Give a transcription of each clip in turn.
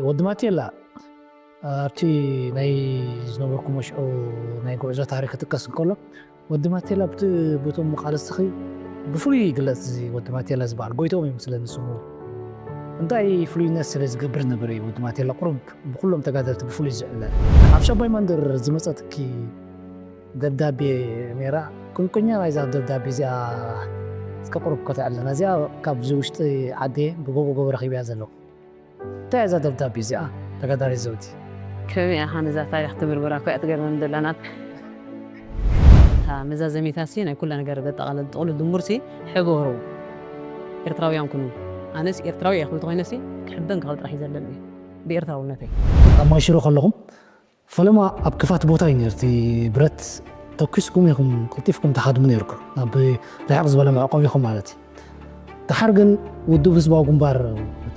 ወዲ ማቴላ ኣብቲ ናይ ዝነበርኩሞ ሽዑ ናይ ጉዕዞ ታሪክ ክጥቀስ እንከሎ፣ ወዲ ማቴላ ብቲ ብቶም መቃልስትኺ ብፍሉይ ይግለጽ። እዚ ወዲ ማቴላ ዝበሃል ጎይቶም እዩ ምስለኒ ስሙ። እንታይ ፍሉይነት ስለ ዝገብር ነበር እዩ ወዲ ማቴላ ቁሩብ ብኩሎም ተጋደልቲ ብፍሉይ ዝዕለ። ኣብ ሻባይ ማንደር ዝመጸትኪ ደብዳቤ ነይራ። ቁንቁኛ ናይዛ ደብዳቤ እዚኣ እስከ ቁሩብ ከተዕልና። እዚኣ ካብዚ ውሽጢ ዓዲ ብጎቦ ጎቦ ረኺብያ ዘለኹ። እንታይ እዛ ደብዳቤ እዚኣ ተጋዳሊ ዘውዲ? ከመይ ኢኻ ነዛ ታሪኽ ትብርብራ እኮ እያ ትገርመኒ ዘላ ናት። እታ መዛዘሚታ ሲ ናይ ኩላ ነገር ዘጠቓለል ጥቕሉ ድሙር ሲ ሕበሩ። ኤርትራውያን ኩኑ። ኣነስ ኤርትራዊ እየ ክብል ተኾይነ ሲ ክሕበን ክኽእል ጥራሕ እዩ ዘለኒ ብኤርትራውነተይ። ኣብ ማይ ሽሮ ከለኹም ፈለማ ኣብ ክፋት ቦታ እዩ ነይሩ እቲ ብረት። ተኲስኩም ኢኹም ቀልጢፍኩም ትሃድሙ ነይርኩም፣ ናብ ርሕቕ ዝበለ መዕቆቢኹም ማለት እዩ። ደሓር ግን ውድብ ህዝባዊ ግንባር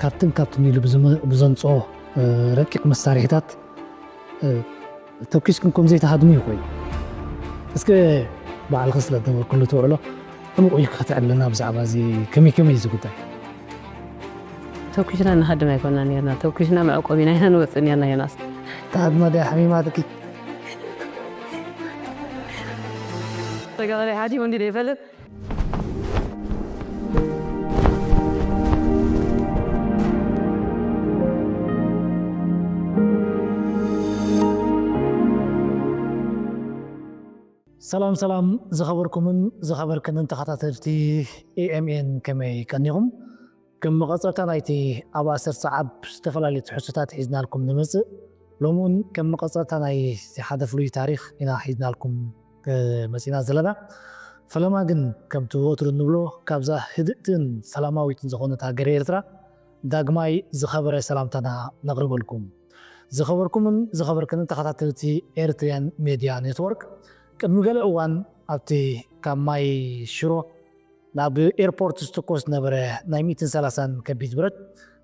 ካብትን ካብትን ኢሉ ብዝመ- ብዘምጽኦ እ፣ ረቂቕ መሳርሒታት እ፣ ተኲስኩም ከም ዘይትሃድሙ እዩ ኮይኑ። እስከ ባዕልኺ ስለ ዝነበርክሉ ትውዕሎ ዕሙቕ ኢልካ ከተዕልለና ብዛዕባ እዚ ከመይ ከመይ እዩ እዚ ጉዳይ? ተኩስና ንሃድም ኣይኮና ነርና። ተኩስና መዕቆቢና ኢና ንወፅእ ነርና ዮናስ። ተሃድማ ድያ ሓሚማትኪ? ተጋዳላይ ሓዲሙ እንዲ ይፈልጥ። ሰላም ሰላም ዝኸበርኩምን ዝኸበርክንን ተኸታተልቲ ኤኤምኤን ከመይ ቀኒኹም? ከም መቐጸልታ ናይቲ ኣብ ኣሰርተ ሰዓብ ዝተፈላለዩ ትሕዝቶታት ሒዝናልኩም ንምጽእ፣ ሎሚ እውን ከም መቐጸልታ ናይ ሓደ ፍሉይ ታሪኽ ኢና ሒዝናልኩም መጺና ዘለና። ፈለማ ግን ከምቲ ወትሩ እንብሎ ካብዛ ህድእትን ሰላማዊትን ዝኾነት ሃገር ኤርትራ ዳግማይ ዝኸበረ ሰላምታና ነቕርበልኩም። ዝኸበርኩምን ዝኸበርክንን ተኸታተልቲ ኤርትርያን ሜድያ ኔትወርክ፣ ቅድሚ ገለ እዋን ኣብቲ ካብ ማይ ሽሮ ናብ ኤርፖርት ዝትኮስ ዝነበረ ናይ ሚእትን ሰላሳን ከቢድ ብረት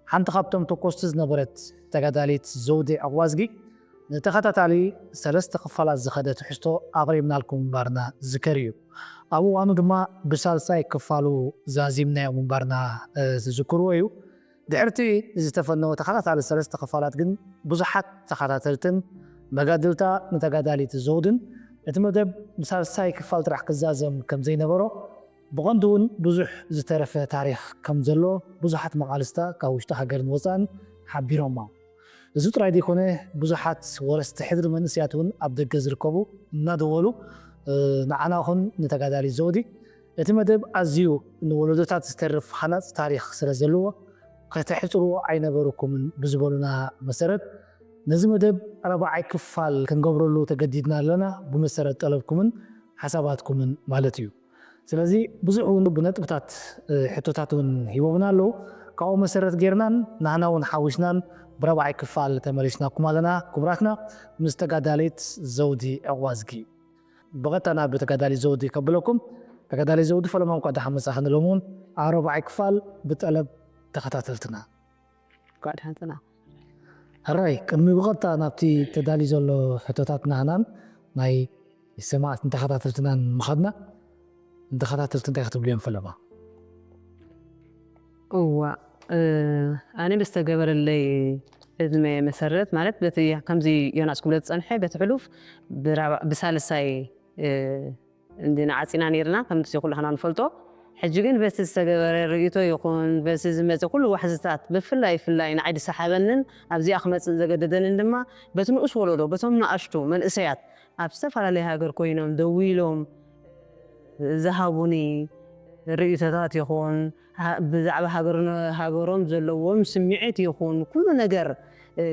ሓንቲ ካብቶም ተኮስቲ ዝነበረት ተጋዳሊት ዘውዴ ዕቕባዝጊ ንተኸታታሊ ሰለስተ ክፋላት ዝኸደ ትሕዝቶ ኣቕሪብናልኩም ምንባርና ዝከር እዩ። ኣብ እዋኑ ድማ ብሳልሳይ ክፋሉ ዛዚምናዮ ምንባርና ዝዝክርዎ እዩ። ድሕርቲ ዝተፈነወ ተኸታታሊ ሰለስተ ክፋላት ግን ብዙሓት ተኸታተልትን መጋድልታ ንተጋዳሊት ዘውድን እቲ መደብ ብሳልሳይ ክፋል ጥራሕ ክዛዘም ከም ዘይነበሮ ብቐንዱ እውን ብዙሕ ዝተረፈ ታሪኽ ከም ዘሎ ብዙሓት መቓልስታ ካብ ውሽጢ ሃገርን ወፃእን ሓቢሮማ። እዚ ጥራይ ዘይኮነ ብዙሓት ወረስቲ ሕድሪ መንእሰያት እውን ኣብ ደገ ዝርከቡ እናደወሉ ንዓና ኹን ንተጋዳሊ ዘውዲ እቲ መደብ ኣዝዩ ንወለዶታት ዝተርፍ ሃናፂ ታሪኽ ስለ ዘለዎ ከተሕፅርዎ ኣይነበረኩምን ብዝበሉና መሰረት ነዚ መደብ ራብዓይ ክፋል ክንገብረሉ ተገዲድና ኣለና። ብመሰረት ጠለብኩምን ሓሳባትኩምን ማለት እዩ። ስለዚ ብዙሕ እውን ብነጥብታት ሕቶታት እውን ሂቦምና ኣለዉ። ካብኡ መሰረት ጌርናን ናህና እውን ሓዊስናን ብራብዓይ ክፋል ተመሊስናኩም ኣለና። ክቡራትና ምስ ተጋዳሊት ዘውዲ ዕቕባዝጊ ብቐጥታ ናብ ተጋዳሊ ዘውዲ ከብለኩም። ተጋዳሊ ዘውዲ ፈለማ እንኳ ደሓን መጻኺ ንሎሚ እውን ኣብ ራብዓይ ክፋል ብጠለብ ተኸታተልትና። እንኳዕ ደሓን ጽና። ሕራይ ቅድሚ ብቐጥታ ናብቲ ተዳልዩ ዘሎ ሕቶታት ናህናን ናይ ሰማዕትን ተኸታተልትናን ምኻድና ንተኸታተልቲ እንታይ ክትብልዮም ፈለማ? እዋ ኣነ ብዝተገበረለይ ዕድመ መሰረት ማለት በቲ ከምዚ ዮናስ ክብሎ ዝፀንሐ በቲ ሕሉፍ ብሳልሳይ እንድና ዓፂና ነይርና ከምዚ ኩላህና ንፈልጦ። ሕጂ ግን በቲ ዝተገበረ ርእይቶ ይኹን በቲ ዝመፀ ኩሉ ዋሕዝታት ብፍላይ ፍላይ ንዓይ ዝሰሓበንን ኣብዚኣ ክመፅእ ዘገደደንን ድማ በቲ ንኡስ ወለዶ በቶም ንኣሽቱ መንእሰያት ኣብ ዝተፈላለየ ሃገር ኮይኖም ደው ኢሎም ዝሃቡኒ ርእይቶታት ይኹን ብዛዕባ ሃገሮም ዘለዎም ስምዒት ይኹን ኩሉ ነገር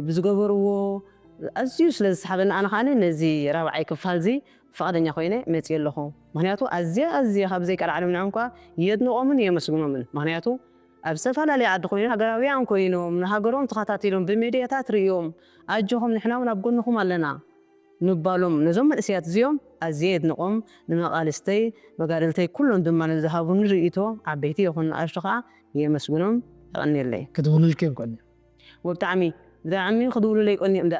ብዝገበርዎ ኣዝዩ ስለ ዝሰሓበኒ ኣነ ከዓኒ ነዚ ራብዓይ ክፋል እዚ ፍቓደኛ ኮይነ መፅየ ኣለኹ። ምክንያቱ ኣዝየ ኣዝየ ካብ ዘይቀልዓሎም ንዕም እኳ የድንቖምን የመስግኖምን። ምክንያቱ ኣብ ዝተፈላለየ ዓዲ ኮይኖም ሃገራውያን ኮይኖም ንሃገሮም ተኸታቲሎም ብሜድያታት ርእዮም ኣጆኹም ንሕና እውን ኣብ ጎንኹም ኣለና ምባሎም ነዞም መንእሰያት እዚኦም ኣዝየ የድንቖም። ንመቓልስተይ መጋደልተይ ኩሎም ድማ ንዝሃቡኒ ርእይቶ ዓበይቲ ይኹን ንኣሽቱ ከዓ የመስግኖም። የቐንየለይ። ክድውሉልኪ እዮም ቀንዮም። ወብጣዕሚ ብጣዕሚ ክድውሉለይ ቀንዮም። ዳ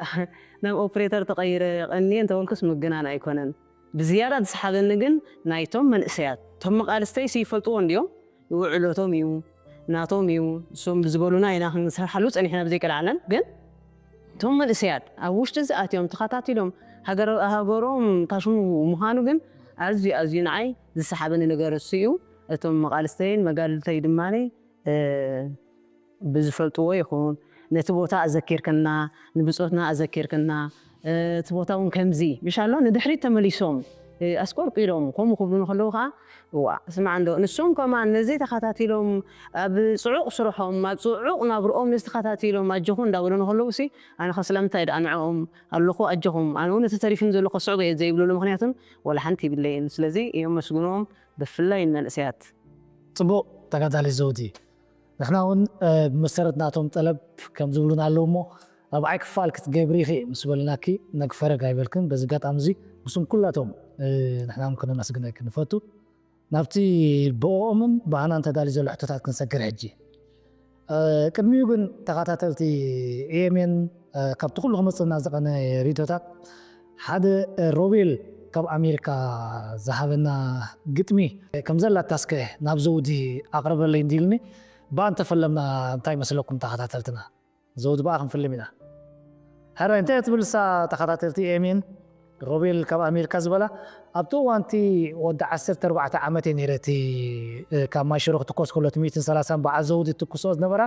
ናብ ኦፕሬተር ተቐይረ ቀንየ እንተበልኩስ ምግናን ኣይኮነን። ብዝያዳ ዝሰሓበኒ ግን ናይቶም መንእሰያት እቶም መቓልስተይ ይፈልጥዎ እንድዮም። ውዕሎቶም እዩ ናቶም እዩ እሶም ብዝበሉና ኢና ክንሰርሓሉ ፀኒሕና ብዘይቀልዓለን ግን እቶም መንእሰያት ኣብ ውሽጢ እዚ ኣትዮም ተኸታቲሎም ሃገር-፣ ሃገሮም ታሽሙ ምዃኑ ግን ኣዝዩ፣ ኣዝዩ ንዓይ ዝሰሓበኒ ነገር እሱ እዩ። እቶም መቓልስተይን መጋድልተይ ድማ፣ እ፣ ብዝፈልጥዎ ይኹን፣ ነቲ ቦታ ኣዘኪርክና፣ ንብጾትና ኣዘኪርክና፣ እ፣ እቲ ቦታ እውን ከምዚ፣ ምሽ ኣሎ፣ ንድሕሪት ተመሊሶም፣ እ፣ ኣስቆርቂሮም ከምኡ ክብሉ እንከለዉ ኸዓ፣ እዋእ፣ ስማዕ እንዶ፣ ንሶም ከማን ነዚ ተኸታቲሎም፣ ኣብ ጽዑቕ ስርሖም፣ ኣብ ጽዑቕ ናብርኦም ነዚ ተኸታቲሎም ኣጆኹም እንዳበሉ እንከለዉ ሲ፣ ኣነ ኸ ስለምንታይ ደኣ ንዕኦም ኣለኹ ኣጆኹም፣ ኣነ እውን እቲ ተሪፉኒ ዘሎ ከስዕቦ እየ ዘይብለሉ ምኽንያት እውን ዋላ ሓንቲ የብለይን። ስለዚ የመስግኖም፣ ብፍላይ ንመንእሰያት። ጽቡቕ ተጋዳሊት ዘውዲ፣ ንሕና እውን፣ እ፣ ብመሰረት ናቶም ጠለብ ከም ዝብሉና ኣለዉ እሞ፣ ራብዓይ ክፋል ክትገብሪ ኢኺ ምስ በልናኪ ነግፈረግ ኣይበልክን። በዚ ኣጋጣሚ እዚ ምስም ኩላቶም፣ እ፣ ንሕና እውን ክነመስግነኪ ንፈቱ። ናብቲ ብኦምን ብኣናን ተዳልዩ ዘሎ ሕቶታት ክንሰግር ሕጂ። እ፣ ቅድሚኡ ግን ተኸታተልቲ ኤ ኤም ኤን፣ እ፣ ካብቲ ኩሉ ክመጽእና ዝቐነ ሪቶታት ሓደ፣ እ፣ ሮቤል ካብ ኣሜሪካ ዝሃበና ግጥሚ ከም ዘላታ እስከ ናብ ዘውዲ ኣቕርበለይ እንዲልኒ ብኣ እንተፈለምና እንታይ መስለኩም ተኸታተልትና? ዘውዲ ብኣ ክንፍልም ኢና። ሕራይ እንታይ ትብል እሳ ተኸታተልቲ ኤም ኤን ሮቤል ካብ ኣሜሪካ ዝበላ? ኣብቲ እዋንቲ ወዲ ዓሰርተ ኣርባዕተ ዓመት እየ ነይረ። እቲ፣ እ፣ ካብ ማይ ሽሮ ክትኮስ ከሎ እቲ ሚእትን ሰላሳን በዓል ዘውዲ ትኩሶ ዝነበራ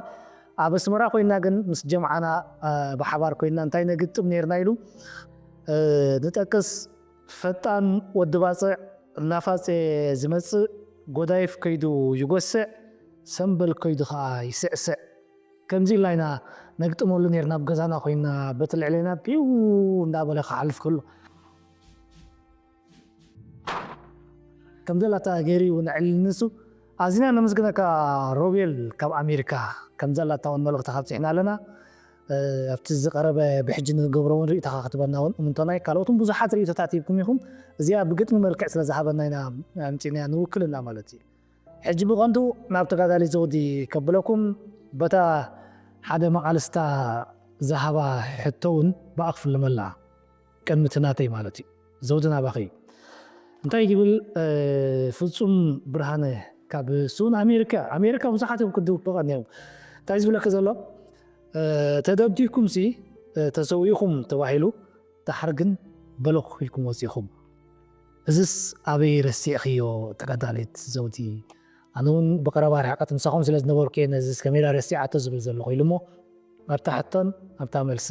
ኣብ ኣስመራ ኮይና ግን ምስ ጀምዓና፣ እ፣ ብሓባር ኮይና እንታይ ነግጥም ነይርና ኢሉ፣ እ፣ ንጠቅስ ፈጣን ወዲ ባጽዕ እናፋጸ ዝመጽእ ጎዳይፍ ከይዱ ይጎስዕ፣ ሰምበል ከይዱ ኸኣ ይስዕስዕ። ከምዚ ኢልና ኢና ነግጥመሉ ነይርና፣ ኣብ ገዛና ኮይና በቲ ልዕሌና ፒው እንዳበለ ክሓልፍ ከሎ። ከም ዘላታ ገይሩ እዩ ነዕልል ንሱ። ኣዚና ነመስግነካ ሮቤል ካብ ኣሜሪካ፣ ከም ዘላታ እውን መልእኽቲ ካብጺሕና ኣለና። እ፣ ኣብቲ ዝቐረበ ብሕጂ ንገብሮ እውን ርእይቶኻ ክትበና እውን እምንቶና እዩ። ካልኦት እውን ብዙሓት ርእይቶታት ሂብኩም ኢኹም። እዚኣ ብግጥሚ መልክዕ ስለ ዝሃበና ኢና ኣምጺእናያ ንውክልና ማለት እዩ። ሕጂ ብቐንዱ ናብ ተጋዳሊት ዘውዲ ከብለኩም፣ በታ ሓደ መቓልስታ ዝሃባ ሕቶ እውን ብኣ ክፍልመላ፣ ቅድሚ እቲ ናተይ ማለት እዩ። ዘውዲ ናባኺ እዩ። እንታይ ይብል፣ እ፣ ፍጹም ብርሃነ ካብ ሱን ኣሜሪካ፣ ኣሜሪካ ብዙሓት እዮም ክድውቁ ቀኒዮም። እንታይ ዝብለኪ ዘሎ፣ እ፣ ተደብዲብኩምሲ፣ እ፣ ተሰዊእኹም ተባሂሉ፣ ደሓር ግን በለኹ ኢልኩም ወጺእኹም። እዝስ ኣበይ ረሲዕኽዮ ተጋዳሊት ዘውዲ? ኣነ እውን ብቐረባ ርሕቀት ምሳኹም ስለ ዝነበርኩ እየ ነዚ እስከ ሜዳ ረሲዓቶ ዝብል ዘለኹ ኢሉ እሞ፣ ኣብታ ሕቶን ኣብታ መልሲ።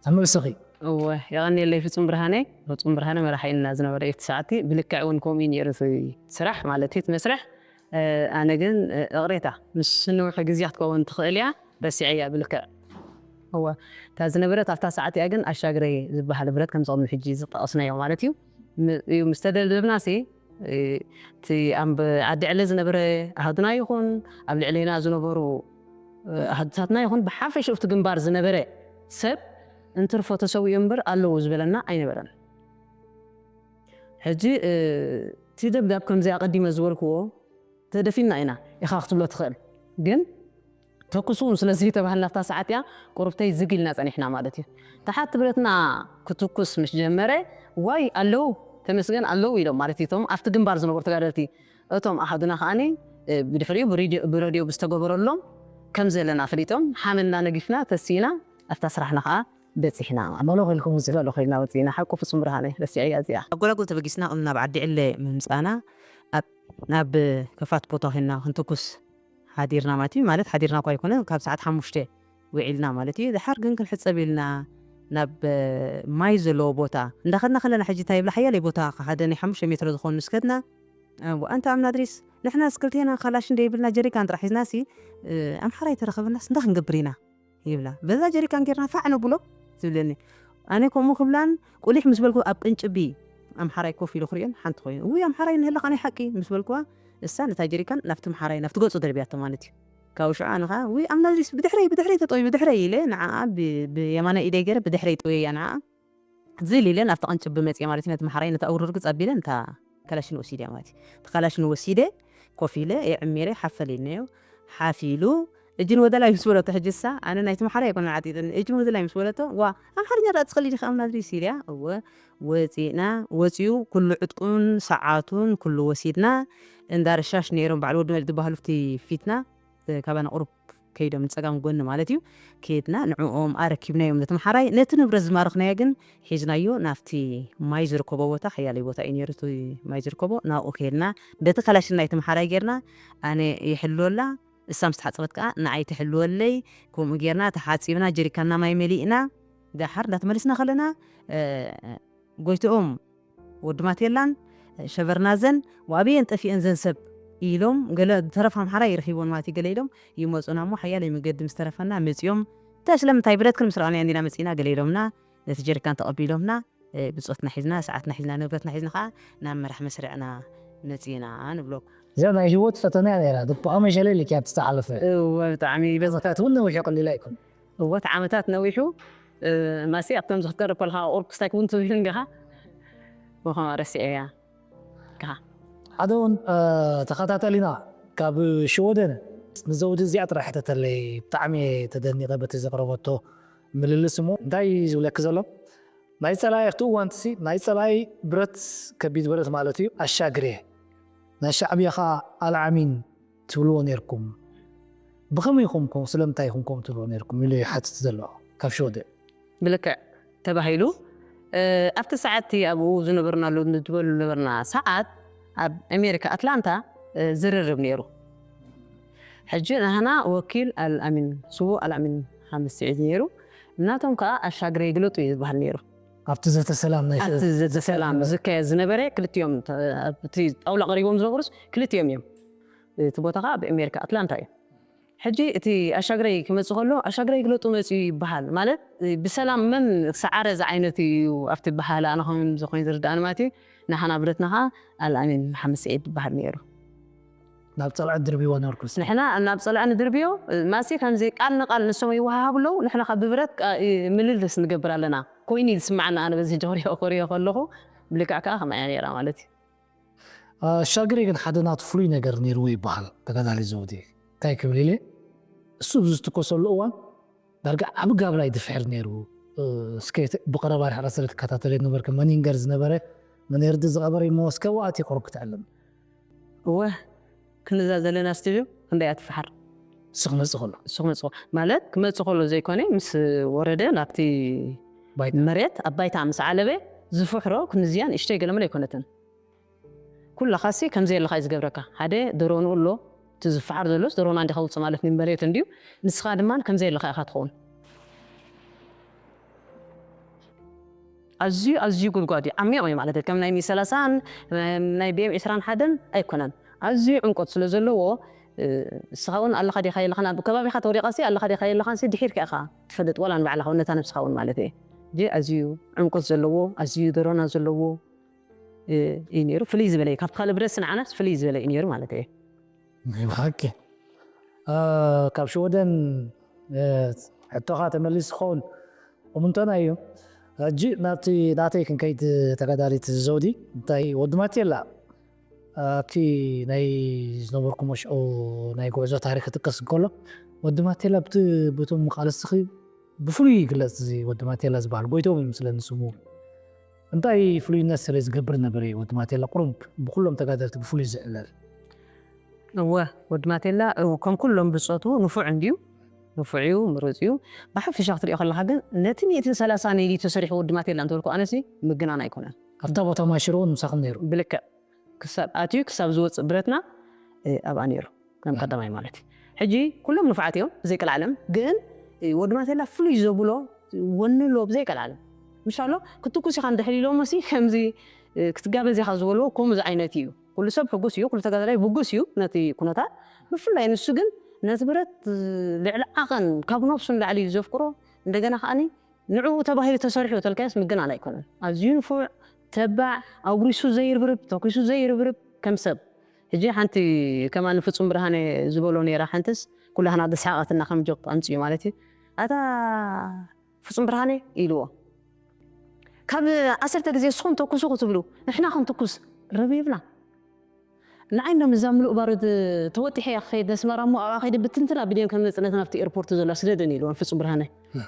ኣብ መልስኺ። እወ፣ የቐንየለይ ፍጹም ብርሃነ። ፍጹም ብርሃነ መራሒ እና ዝነበረ እቲ ሰዓቲ ብልክዕ እውን ከምኡ እዩ ነይሩ እቲ ስራሕ ማለት እዩ፣ እቲ መስርሕ። እ፣ ኣነ ግን፣ እ፣ እቕሬታ ምስ ንውሕ ግዜ ክትከውን ትኽእል እያ፣ ረሲዐያ ብልክዕ። እወ፣ እታ ዝነበረት ኣብታ ሰዓት እያ ግን ኣሻግረ ዝበሃል ብረት ከምዚ ቅድሚ ሕጂ ዝጠቐስናዮ ማለት እዩ። ም-፣ እዩ ምስ ተደብደብናሲ፣ እ፣ እቲ ኣብ ዓዲ ዕለ ዝነበረ ኣሃዱና ይኹን፣ ኣብ ልዕሌና ዝነበሩ፣ እ፣ ኣሃዱታትና ይኹን፣ ብሓፈሽኡ ኣብቲ ግንባር ዝነበረ ሰብ እንትርፎ ተሰዊኡ እምበር ኣለዉ ዝበለና ኣይነበረን። ሕጂ፣ እ፣ እቲ ደብዳብ ከምዚ ኣቐዲመ ዝበልክዎ ተደፊና ኢና ኢኻ ክትብሎ ትኽእል። ግን ተኩሱ እውን ስለ ዘይተባህልና ኣብታ ሰዓት እያ ቁሩብተይ ዝግ ኢልና ጸኒሕና ማለት እዩ። ተሓቲ ብረትና ክትኩስ ምስ ጀመረ፣ ዋይ ኣለዉ፣ ተመስገን ኣለዉ ኢሎም ማለት እዩ። እቶም ኣብቲ ግንባር ዝነበሩ ተጋደልቲ፣ እቶም ኣሃዱና ከኣኒ፣ እ፣ ብድሕሪኡ ብሬድዮ፣ ብሬድዮ ብዝተገበረሎም ከም ዘለና ፈሊጦም፣ ሓመልና ነጊፍና፣ ተሲእና፣ ኣብታ ስራሕና ከኣ በጺሕና። መለኹ ኢልኩም ውጽእ፣ መለኹ ኢልና ወጺእና። ሓቁ ፍጹም ብርሃነ፣ ረሲዐያ እዚኣ። ኣጎላጉል ተበጊስና፣ ቅድሚ ናብ ዓዲ ዕለ ምምጻእና፣ ኣብ፣ ናብ ከፋት ቦታ ኮይንና ክንትኩስ ሓዲርና ማለት እዩ። ማለት ሓዲርና እኳ ኣይኮነን፣ ካብ ሰዓት ሓሙሽተ ውዒልና ማለት እዩ። ደሓር ግን ክንሕጸብ ኢልና ናብ፣ እ፣ ማይ ዘለዎ ቦታ እንዳኸድና ከለና፣ ሕጂ እንታይ ይብላ፣ ሓያለይ ቦታ ሓደ ናይ ሓሙሽተ ሜትሮ ዝኾኑ ምስ ከድና፣ እ፣ ኣንታ ኣምና ድሪስ፣ ንሕና ስክልቴና ካላሽን ደይብልና ጀሪካን ጥራሕ ሒዝናሲ፣ እ፣ ኣምሓራይ ተረኸበናስ እንታይ ክንገብር ኢና? ይብላ። በዛ ጀሪካን ጌርና ፋዕ ነብሎ ትብለኒ። ኣነ ከምኡ ክብላን ቁሊሕ ምስ በልኩ ኣብ ቅንጭቢ ኣምሓራይ ኮፍ ኢሉ ክሪኦን ሓንቲ ኮይኑ፣ "ውይ ኣምሓራይ እንህለኻ ናይ ሓቂ" ምስ በልኩዋ፣ እሳ ነታ ጀሪካን ናብቲ ኣምሓራይ፣ ናብቲ ገጹ ደርብያቶ ማለት እዩ። ካብኡ ሽዑ ኣነ ኸዓ፣ "ውይ ኣምና ድሪስ ብድሕረይ፣ ብድሕረይ ተጠውዩ፣ ብድሕረይ" ኢለ ንዓኣ ብ-፣ ብየማናይ ኢደይ ገይረ ብድሕረይ ጠውየያ ንዓኣ። ዝል ኢለ ናብቲ ቅንጭቢ መጽየ ማለት እዩ። ነቲ ኣምሓራይ ነታ እውሪ ርግጽ ኣቢለ ነታ ካላሽን ወሲደያ ማለት እዩ። እቲ ካላሽን ወሲደ፣ ኮፍ ኢለ፣ የዕሚረ፣ ሓፈል ኢልናዮ። ሓፍ ኢሉ፣ "እጅን ወደ ላይ" ምስ በለቶ፣ ሕጂ እሳ፣ ኣነ ናይቲ ኣምሓራይ ኣይኮነን ዓጢጥኒ። "እጅን ወደ ላይ" ምስ በለቶ፣ "ዋ፣ ኣምሓርኛ ደኣ ትኽእሊ ዲኺ ኣምና ድሪስ?" ኢለያ። እወ፣ ወጺእና፣ ወጺኡ፣ ኩሉ ዕጥቁን ሰዓቱን ኩሉ ወሲድና፣ እንዳ ረሻሽ ነይሮም፣ በዓል ወዲ መሊክ ዝበሃሉ፣ ኣብቲ ፊትና፣ እ፣ ካባና ቁሩብ ከይዶም ንጸጋም ጎኒ ማለት እዩ። ከይድና ንዕኦም ኣረኪብናዮም ነቲ መሓራይ። ነቲ ንብረት ዝማረኽናዮ ግን ሒዝናዮ ናብቲ ማይ ዝርከቦ ቦታ፣ ሓያለይ ቦታ እዩ ነይሩ እቲ ማይ ዝርከቦ፣ ናብኡ ከይድና በቲ ካላሽን ናይቲ መሓራይ ጌርና ኣነ ይሕልወላ፣ እሳ ምስ ተሓጸበት ከኣ ንዓይ ትሕልወለይ። ከምኡ ጌርና ተሓጺብና፣ ጀሪካንና ማይ መሊእና፣ ደሓር እንዳተመለስና ከለና፣ እ፣ ጎይትኦም ወዲ ማቴላን ሸቨርናዘን፣ "ወኣበየን ጠፊአን ዘን ሰብ?" ኢሎም፣ ገለ ዝተረፋ ኣምሓራ ይረኺብዎን ማለት እዩ፣ ገለ ኢሎም ይመጹና እሞ፣ ሓያለይ መገዲ ምስ ተረፈና መጺኦም፣ "እንታይ ስለምንታይ ብረትክን ምስ ረኣናዮ እንዲና መጺና?" ገለ ኢሎምና፣ ነቲ ጀሪካን ተቐቢሎምና፣ እ፣ ብጾትና ሒዝና፣ ሰዓትና ሒዝና፣ ንብረትና ሒዝና ኸኣ ናብ መራሕ መስርዕና መጺና ንብሎ። እዚኣ ናይ ህይወት ፈተና እያ ነይራ። ብኸመይ ሸለል ኢልኪ ኣብቲ ዝተሓለፈ? እወ፣ ብጣዕሚ በዚ ዓመታት እውን ነዊሑ ቀሊል ኣይኮን። እወ፣ እቲ ዓመታት ነዊሑ፣ እ፣ ማሲ ኣብቶም ዝኽትቀርብ ከለኻ ቁሩብ ክስታይ ክውን ትብል እንዲኻ። ብኸማ ረሲዐያ። ከኻ። ሓደ እውን፣ እ፣ ተኸታተሊና ካብ ሽወደን ንዘውዲ እዚኣ ጥራሕ ሕተተለይ። ብጣዕሚ ተደኒቐ በቲ ዘቕረበቶ ምልልስ እሞ እንታይ ዝብለኪ ዘሎ? ናይ ጸላኢ ኣብቲ እዋን እቲ ናይ ጸላኢ ብረት፣ ከቢድ ብረት ማለት እዩ፣ ኣሻግሬ፣ ናይ ሻዕብያ ኸኣ ኣልዓሚን ትብልዎ ነይርኩም። ብኸመይ ኢኹም ከምኡ፣ ስለምንታይ ኢኹም ከምኡ ትብልዎ ነይርኩም ኢሉ ይሓትት ዘሎ ካብ ሽወደን። ብልክዕ ተባሂሉ፣ እ፣ ኣብቲ ሰዓት እቲ ኣብኡ ዝነበርናሉ ንድበሉ ነበርና ሰዓት ኣብ ኣሜሪካ ኣትላንታ፣ እ፣ ዝርርብ ነይሩ። ሕጂ ናህና ወኪል ኣልኣሚን፣ ስዉእ ኣልኣሚን ሓምስ ስዒድ ነይሩ። እናቶም ከኣ ኣሻግረ ይግለጡ እዩ ዝበሃል ነይሩ። ኣብቲ ዘተ ሰላም ናይ ኣብቲ ዘተ ሰላም ዝካየድ ዝነበረ ክልቲኦም ተ-፣ ኣብቲ ጣውላ ቀሪቦም ዝነበሩስ ክልቲኦም እዮም። እቲ ቦታ ከኣ ኣብ ኣሜሪካ ኣትላንታ እዩ። ሕጂ እቲ ኣሻግረይ ክመጽእ ከሎ፣ ኣሻግረይ ይግለጡ መጽኡ ይበሃል። ማለት፣ ብሰላም መን ሰዓረ ዝዓይነት እዩ ኣብቲ በሃላ ኣነ ከም ዝኾይን ዝርድኣኒ ማለት እዩ። ንሓና ብረትና ከኣ ኣልኣሚን መሓመድ ስዒድ ይበሃል ነይሩ። ናብ ጸልዐት ድርብይዎ ነበርኩስ? ንሕና ናብ ጸልዐ ንድርብዮ፣ ማሲ ከምዚ ቃል ንቃል ንሶም ይወሃሃቡ ኣለዉ፣ ንሕና ከኣ ብብረት ቃ-፣ ምልልስ ንገብር ኣለና። ኮይኑ እዩ ዝስምዓና፣ ኣነ በዚ ሕጂ ክሪኦ፣ ክሪኦ ከለኹ፣ ብልክዕ ከኣ ከምኣ እያ ነይራ ማለት እዩ። ኣሻግሬ ግን ሓደ ናቱ ፍሉይ ነገር ነይርዎ ይበሃል፣ ተጋዳሊ ዘውዴ። እንታይ ክብል ኢለ? እሱ ኣብዚ ዝትኮሰሉ እዋን ዳርጋ ዓቢ ጋብላ ይድፍሕር ነይሩ። እ፣ እስከ ብቐረባ ድሕራ ስለ ትከታተለ ነበርክ፣ መን ይንገር ዝነበረ፣ መን የርዲ ዝቐበረ ይሞ እስከ ዋእቲ ቁሩብ ክትዕልም። እወ፣ ክንዛ ዘለና ስቱድዮ ክንደይ እያ ትፈሓር። እሱ ክመጽእ ከሎ። እሱ ክመጽእ ከሎ። ማለት ክመጽእ ከሎ ዘይኮነ፣ ምስ ወረደ ናብቲ ባይታ። መሬት ኣብ ባይታ ምስ ዓለበ ዝፍሕሮ ክንዝያ ንእሽተይ ገለመለ ኣይኮነትን። ኩላኻሲ ከምዚ ኣለኻ እዩ ዝገብረካ። ሓደ ድሮኑ ኣሎ፣ እቲ ዝፈሓር ዘሎስ ድሮና እንዲኻ ውፅእ ማለት ንመሬት እንድዩ። ንስኻ ድማ ከምዚ ኣለኻ ኢኻ ትኸውን። ኣዝዩ፣ ኣዝዩ ጉድጓድ እዩ፣ ዓሚቕ እዩ ማለት እዩ። ከም ናይ ሚ ሰላሳን ናይ ቢ ኤም ዕስራን ሓደን ኣይኮነን። ኣዝዩ ዕምቆት ስለ ዘለዎ፣ እ፣ ንስኻ እውን ኣለኻ ዲኻ የለኻን፣ ኣብ ከባቢኻ ተወዲቓሲ ኣለኻ ዲኻ የለኻንሲ ድሒርካ ኢኻ ትፈልጥ፣ ዋላ ንባዕልኻ እውን ነታ ነብስኻ እውን ማለት እየ። ሕጂ ኣዝዩ ዕምቆት ዘለዎ፣ ኣዝዩ ደሮና ዘለዎ፣ እ፣ እዩ ነይሩ። ፍልይ ዝበለ እዩ። ካብቲ ካልእ ብረትሲ ንዓናስ ፍልይ ዝበለ እዩ ነይሩ ማለት እየ። ይብሃቂ። እ፣ ካብ ሽወደን፣ እ፣ ሕቶኻ ተመሊሱ ክኸውን እምንቶና እዩ። ሕጂ ናብቲ ናተይ ክንከይድ ተጋዳሊት ዘውዲ፣ እንታይ ወዲ ማቴላ፣ ኣብቲ ናይ ዝነበርኩሞ ሽዑ ናይ ጉዕዞ ታሪኽ ክጥቀስ እንከሎ፣ ወዲ ማቴላ ብቲ-፣ በቶም ቃልስኺ ብፍሉይ ይግለጽ፣ እዚ ወዲ ማቴላ ዝበሃል ጎይቶም እዩ ምስለኒ ስሙ። እንታይ ፍሉይነት ስለ ዝገብር ነበረ ወዲ ማቴላ ቁሩብ ብኩሎም ተጋደልቲ ብፍሉይ ዝዕለል? እወ፣ ወዲ ማቴላ፣ እው፣ ከም ኩሎም ብጾቱ ንፉዕ እንድዩ፣ ንፉዕ እዩ፣ ምሩጽ እዩ። ብሓፈሻ ክትሪኦ ከለኻ ግን ነቲ ሚእትን ሰላሳን ኢሉ ተሰሪሑ ወዲ ማቴላ እንተበልኩ ኣነሲ ምግናን ኣይኮነን። ኣብታ ቦታ ማሽሮ እውን ምሳኽን ነይሩ? ብልክዕ። ክሳብ ኣትዩ ክሳብ ዝወጽእ ብረትና፣ እ፣ ኣብኣ ነይሩ። ከም ቀዳማይ ማለት እዩ። ሕጂ ኩሎም ንፉዓት እዮም፣ ብዘይቀልዓለም። ግን፣ እ፣ ወዲ ማቴላ ፍሉይ ዘብሎ ወኒ ኣሎ፣ ብዘይቀልዓለም። ምሻሎ፣ ክትኩስ ኢኻ እንድሕር ኢሎሞሲ፣ ከምዚ፣ እ፣ ክትጋበዝ ኢኻ ዝበልዎ፣ ከምኡ ዝዓይነት እዩ። ኩሉ ሰብ ሕጉስ እዩ፣ ኩሉ ተጋዳላይ ብጉስ እዩ ነቲ ኩነታት። ብፍላይ ንሱ ግን ነቲ ብረት፣ እ፣ ልዕሊ ዓቐን፣ ካብ ነብሱ ንላዕሊ እዩ ዘፍቅሮ። እንደገና ከኣኒ ንዕኡ ተባሂሉ ተሰሪሑ ተልካዮስ ምግናን ኣይኮነን። ኣዝዩ ንፉዕ፣ ተባዕ፣ ኣጉሪሱ ዘይርብርብ፣ ተኩሱ ዘይርብርብ ከም ሰብ። ሕጂ ሓንቲ ከማን ፍጹም ብርሃነ ዝበሎ ነይራ፣ ሓንትስ ኩላህና ደስሓቐትና ከም ጆክ ኣምጽኡ ማለት እዩ። ኣታ ፍጹም ብርሃነ ኢልዎ። ካብ ዓሰርተ ግዜ ንስኹም ተኩሱ ክትብሉ፣ ንሕና ክንትኩስ ርብ ይብላ። ንዓይ እንደም እዛ ምሉእ ባሩድ ተወጢሐ እያ ክኸይድ ነስመራ እሞ ኣብኣ ከይደ ብትንትን ኣቢለዮም ከም ነጽነት ናብቲ ኤርፖርት ዘሎ ስደደን ኢልዎ ፍጹም ብርሃነ። እ።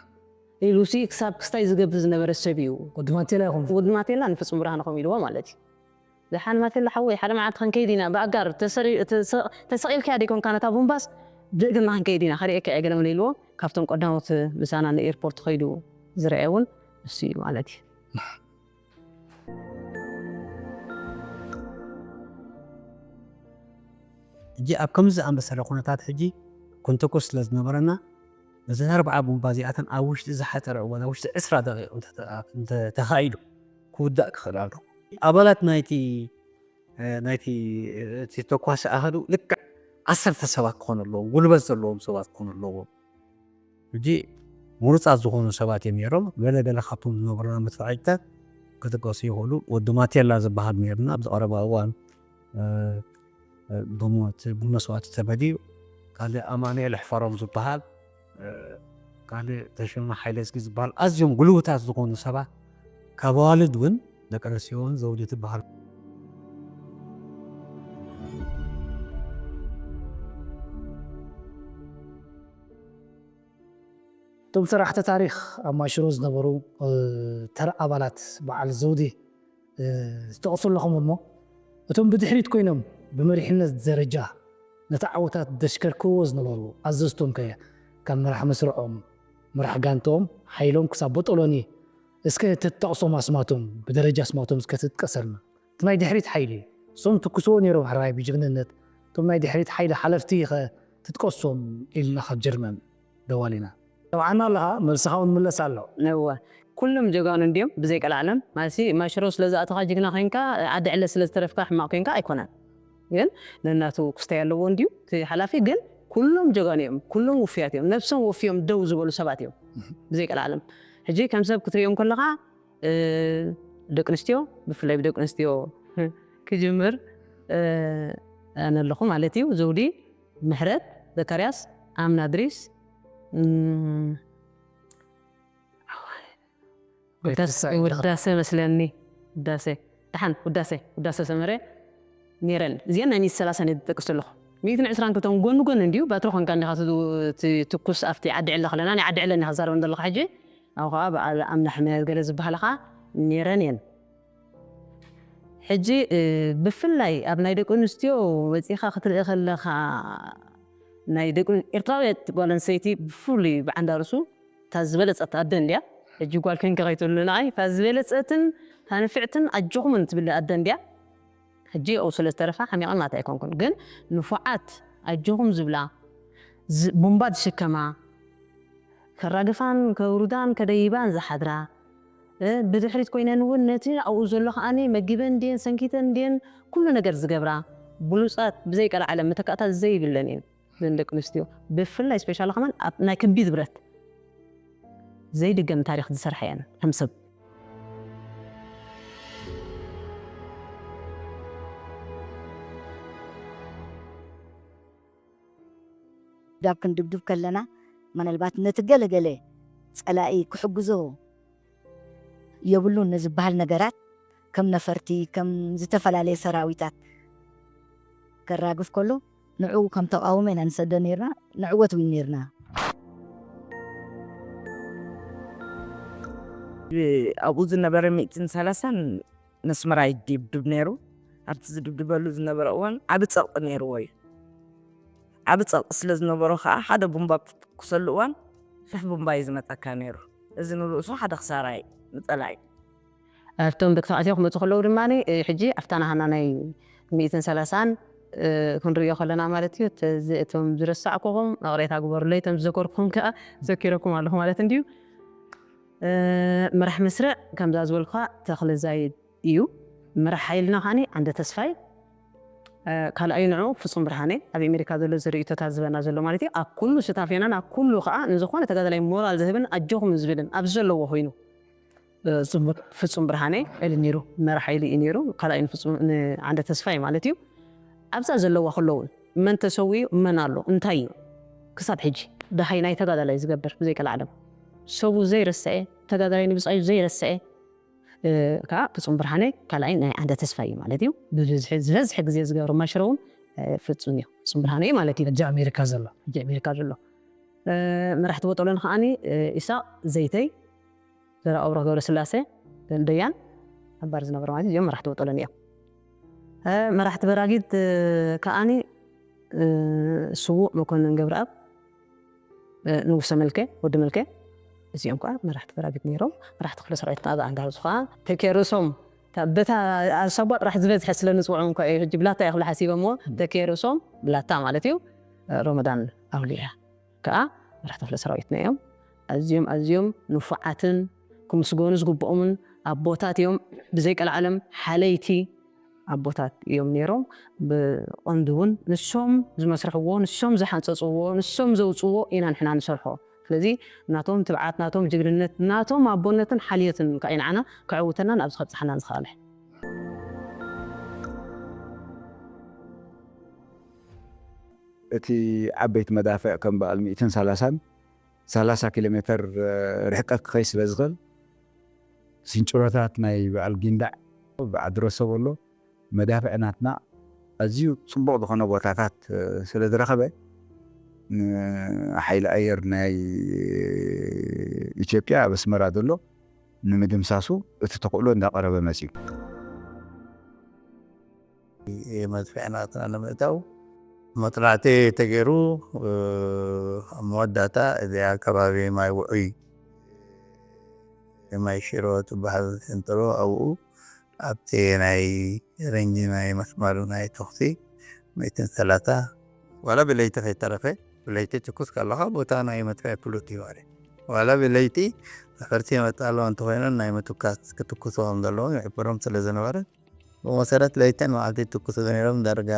ኢሉሲ ክሳብ ክስታይ ዝገብር ዝነበረ ሰብ እዩ። ወዲ ማቴላ ይኹን። ወዲ ማቴላ ንፍጹም ብርሃነ ከም ኢልዎ ማለት እዩ። ደሓን ማቴላ ሓወይ፣ ሓደ መዓልቲ ክንከይድ ኢና፣ ብኣጋር ተሰሪ-፣ ተሰ-፣ ተሰቒልካያ ዶ ይኮንካ ነታ ቡምባስ? ብእግርና ክንከይድ ኢና፣ ከርእየካ እየ ገለ መለ ኢልዎ። ካብቶም ቀዳሞት ምሳና ንኤርፖርት ከይዱ ዝረኣየ እውን እሱ እዩ ማለት እዩ። ሕጂ ኣብ ከምዚ ዝኣመሰለ ኩነታት ሕጂ ክንትኩስ ስለ ዝነበረና፣ ነዘን ኣርብዓ ቡምባ እዚኣተን ኣብ ውሽጢ ዝሓጸረ እዋን፣ ኣብ ውሽጢ ዕስራ ደቂቕ እንተ-፣ እንተ-፣ ተኻኢሉ ክውዳእ ክኽእል ኣለዎ። ኣባላት ናይቲ፣ እ፣ ናይቲ፣ እቲ ተኳሲ ኣሃዱ ልክዕ ዓሰርተ ሰባት ክኾኑ ኣለዎም፣ ጉልበት ዘለዎም ሰባት ክኾኑ ኣለዎም። ሕጂ ምሩጻት ዝኾኑ ሰባት እዮም ነይሮም። ገለ ገለ ካብቶም ዝነበሩና መድፍዓይታት ክጥቀሱ ይኽእሉ። ወዲ ማቴላ ዝበሃል ነይሩና፣ ኣብዚ ቀረባ እዋን፣ እ፣ እ፣ ብሞት፣ ብመስዋእቲ ተበልዩ። ካልእ ኣማኑኤል ኣሕፈሮም ዝበሃል፣ እ፣ ካልእ ተሸመ ሓይለዝጊ ዝበሃል፣ ኣዝዮም ጉልቡታት ዝኾኑ ሰባት፣ ካብ ኣዋልድ እውን ደቂ ኣንስትዮ እውን ዘውዲ ትበሃል። እቶም ሰራሕቲ ታሪኽ ኣብ ማይሽሮ ዝነበሩ፣ እ፣ ተራ ኣባላት በዓል ዘውዲ፣ እ፣ ትጠቕሱ ኣለኹም እሞ፣ እቶም ብድሕሪት ኮይኖም ብመሪሕነት ደረጃ ነቲ ዓወታት ዘሽከርክርዎ ዝነበሩ ኣዘዝቶም ከ፣ ካብ መራሕ መስርዖም፣ መራሕ ጋንትኦም፣ ሓይሎም ክሳብ ቦጦሎኒ፣ እስከ ተትጠቕሶም ኣስማቶም፣ ብደረጃ ኣስማቶም እስከ ትጥቀሰልና። እቲ ናይ ድሕሪት ሓይሊ፣ እሶም ትኩስዎ ነይሮም ሕራይ ብጅግንነት፣ እቶም ናይ ድሕሪት ሓይሊ ሓለፍቲ ከ ትጥቀሶም ኢልና ካብ ጀርመን ደዋሊና። ሰምዓና ኣለኻ፣ መልስኻ እውን ምለስ ኣሎ። እወ፣ ኩሎም ጀጋኑ እንድዮም ብዘይ ቀልዓለም። ማለትሲ ማሽሮ ስለ ዝኣተኻ ጅግና ኮይንካ፣ ዓዲ ዕለ ስለ ዝተረፍካ ሕማቕ ኮይንካ ኣይኮነን። ግን ነናቱ ክስታይ ኣለዎ እንድዩ እቲ ሓላፊ። ግን ኩሎም ጀጋኑ እዮም፣ ኩሎም ውፍያት እዮም፣ ነብሶም ወፍዮም ደው ዝበሉ ሰባት እዮም ብዘይ ቀልዓለም። ሕጂ ከም ሰብ ክትርእዮም ከለኻ፣ እ፣ ደቂ ኣንስትዮ፣ ብፍላይ ብደቂ ኣንስትዮ ክጅምር፣ እ፣ ኣነ ኣለኹ ማለት እዩ። ዘውዲ፣ ምሕረት፣ ዘካርያስ፣ ኣምና ድሪስ፣ እም፣ ውዳሴ፣ ውዳሴ መስለኒ፣ ውዳሴ፣ ደሓን፣ ውዳሴ፣ ውዳሴ ሰመረ ነይረን። እዚአን ናይ ሚእቲ ሰላሳን እየ ዝጠቅስ ዘለኹ። ሚእትን ዕስራን ክልተን ጎኒ ጎኒ እንድዩ፣ ባትሪ ኮንካ እንዲኻ ትዱ-፣ ት-፣ ትኩስ ኣብቲ ዓዲ ዕለ ከለና፣ ናይ ዓዲ ዕለ እንዲኻ ትዛረበን ዘለኻ ሕጂ። ኣብኡ ኸዓ በዓል ኣምና ሕመ ገለ ዝበሃላ ኸዓ ነይረን እየን። ሕጂ፣ እ፣ ብፍላይ ኣብ ናይ ደቂ ኣንስትዮ ወፂኻ ክትርኢ ከለኻ፣ ናይ ደቂ ኤርትራውያት ጓል ኣንስተይቲ ብፍሉይ ብዓንዳ ርእሱ እታ ዝበለጸት ኣደ እንድያ። ሕጂ ጓል ኮንኪ ከይትብሉ ንዓይ፣ እታ ዝበለጸትን እታ ንፍዕትን ኣጆኹምን ትብል ኣደ እንድያ። ሕጂ ኣብኡ ስለ ዝተረፋ ሓሚቐን ማለት ኣይኮንኩን፣ ግን ንፉዓት ኣጆኹም ዝብላ፣ ዝ-፣ ቡምባ ዝሽከማ፣ ከራግፋን ከውርዳን ከደይባን ዝሓድራ፣ እ፣ ብድሕሪት ኮይነን እውን ነቲ ኣብኡ ዘሎ ከኣኒ መጊበን ድየን ሰንኪተን ድየን ኩሉ ነገር ዝገብራ፣ ብሉጻት ብዘይ ቀልዓለም መተካእታ ዘይብለን እየን። እዘን ደቂ ኣንስትዮ ብፍላይ ስፔሻሊ ከማን ኣብ ናይ ከቢድ ብረት ዘይድገም ታሪኽ ዝሰርሓ እየን ከም ሰብ። ዳብ ክንድብድብ ከለና፣ ምናልባት ነቲ ገለገለ ጸላኢ ክሕግዞ የብሉን ንዝበሃል ነገራት፣ ከም ነፈርቲ፣ ከም ዝተፈላለየ ሰራዊታት ከራግፍ ከሎ፣ ንዕኡ ከም ተቓውሞ ኢና ንሰዶ ነይርና፣ ንዕወት እውን ነይርና። ኣብኡ ዝነበረ ሚእትን ሰላሳን ነስመራ ይድብድብ ነይሩ። ኣብቲ ዝድብድበሉ ዝነበረ እዋን ዓቢ ጸቕጢ ነይርዎ እዩ። ዓቢ ጸቕጢ ስለ ዝነበሮ ከኣ ሓደ ቡምባ ኣብ ትትኩሰሉ እዋን ሽሕ ቡምባ እዩ ዝመጸካ ነይሩ። እዚ ንርእሱ ሓደ ክሳራ እዩ ንጸላኢ። ኣብቶም ደቂ ተባዕትዮ ክመጹ ከለዉ ድማ፣ እ፣ ሕጂ ኣብታ ናህና ናይ ሚእትን ሰላሳን፣ እ፣ ክንርእዮ ከለና ማለት እዩ፣ እቲ ዝ-፣ እቶም ዝረሳዕኩኹም እቕሬታ ግበሩለይ፣ እቶም ዝዘከርኩኹም ከኣ ዘኪረኩም ኣለኹ ማለት እንድዩ። እ፣ መራሕ መስርዕ ከምዛ ዝበልኩኻ ተኽለ ዛይድ እዩ። መራሕ ሓይልና ከኣኒ ዓንደ ተስፋይ፣ እ፣ ካልኣዩ ንዑ ፍጹም ብርሃነ ኣብ ኣሜሪካ ዘሎ ዝርእይቶታት ዝበና ዘሎ ማለት እዩ። ኣብ ኩሉ ሱታፌናን ኣብ ኩሉ ከኣ ንዝኾነ ተጋዳላይ ሞራል ዝህብን ኣጆኹም ዝብልን ኣብዚ ዘለዎ ኮይኑ፣ እ፣ ፍጹም ብርሃነ ኤሊ ነይሩ፣ መራሕ ሓይሊ እዩ ነይሩ። ካልኣዩ ንፍጹም፣ ንዓንደ ተስፋይ ማለት እዩ። ኣብዛ ዘለዋ ከለዉ እውን መን ተሰዊኡ፣ መን ኣሎ፣ እንታይ እዩ ክሳብ ሕጂ ደሃይ ናይ ተጋዳላይ ዝገብር ብዘይ ቀልዓለም ሰቡ ዘይረስዐ፣ ተጋዳላይ ንብጻዩ ዘይረስዐ፣ እ፣ ከኣ ፍጹም ብርሃነ ካልኣይ ናይ ዓንደ ተስፋይ እዩ ማለት እዩ። ብብዝሒ፣ ዝበዝሐ ግዜ ዝገብሮ ማሽሮ እውን፣ እ፣ ፍጹም እዩ። ፍጹም ብርሃነ እዩ ማለት እዩ። ሕጂ ኣሜሪካ ዘሎ። ሕጂ ኣሜሪካ ዘሎ። እ፣ መራሕቲ ቦጦሎኒ ከኣኒ፣ እ፣ ኢሳቕ ዘይተይ፣ ዘርኣብሩኽ ገብረስላሴ፣ ደያን፣ ነባር ዝነበሩ ማለት እዮም፣ መራሕቲ ቦጦሎኒ እዮም። እ፣ መራሕቲ በራጊድ፣ እ፣ ከኣኒ ስዉእ መኮንን ገብረኣብ፣ ንጉሰ መልከ፣ ወዲ መልከ፣ እዚኦም ከዓ መራሕቲ በራጊት ነይሮም። መራሕቲ ክፍለ ሰራዊት ናብኣ እንዳሃዙ ከዓ ተኪኤ ርእሶም፣ በታ ኣሳቧ ጥራሕ ዝበዝሐ ስለ ንፅውዖም እኳ እዩ። ሕጂ ብላታ እየ ክብላ ሓሲበ እሞ ተኪኤ ርእሶም ብላታ ማለት እዩ። ሮመዳን ኣውሊያ ከዓ መራሕቲ ክፍለ ሰራዊትና እዮም። ኣዝዮም ኣዝዮም ንፉዓትን ክምስገኑ ዝግብኦምን ኣቦታት እዮም። ብዘይቀልዓለም ሓለይቲ ኣቦታት እዮም ነይሮም። ብቐንዱ እውን ንሶም ዝመስርሕዎ፣ ንሶም ዝሓንፀፅዎ፣ ንሶም ዘውፅዎ ኢና ንሕና ንሰርሖ። ስለዚ ናቶም ትብዓት፣ ናቶም ጅግንነት፣ ናቶም ኣቦነትን ሓልዮትን ከዓ እዩ ንዓና ከዕውተናን ኣብዚ ከብፅሓናን ዝኸኣለ። እቲ ዓበይቲ መዳፍዕ ከም በዓል ሚእትን ሰላሳን ሰላሳ ኪሎ ሜተር ርሕቀት ክኸይ ስለ ዝኽእል፣ ስንጭሮታት ናይ በዓል ጊንዳዕ ብዓዲ ረሰብ ኣሎ። መዳፍዕ ናትና ኣዝዩ ጽቡቕ ዝኾነ ቦታታት ስለ ዝረኸበ፣ ንሓይሊ ኣየር ናይ ኢትዮጵያ ኣብ ኣስመራ ዘሎ ንምድምሳሱ እቲ ተኽእሎ እንዳቐረበ መጺኡ። መድፍዕ ናትና ንምእታው መጥናዕቲ ተገይሩ፣ ኣብ መወዳእታ እዚኣ ከባቢ ማይ ውዑይ፣ ማይ ሽሮ ትበሃል ስንጥሮ፣ ኣብኡ ኣብቲ ናይ ሬንጅ ናይ መስመር ናይ ተኹሲ ሚእትን ሰላሳ፣ ዋላ ብለይቲ ከይተረፈ፣ ብለይቲ ትኩስ ከለኻ ቦታ ናይ መጥፍዒ ፍሉጥ እዩ ማለት እዩ። ዋላ ብለይቲ ነፈርቲ ይመጻ ኣለዋ እንተኾይነን ናይ ምትኳስ ክትኩሱ ከም ዘለዎም ይሕብሮም ስለ ዝነበረ፣ ብመሰረት ለይትን መዓልቲ ትኩሱ ነይሮም። ዳርጋ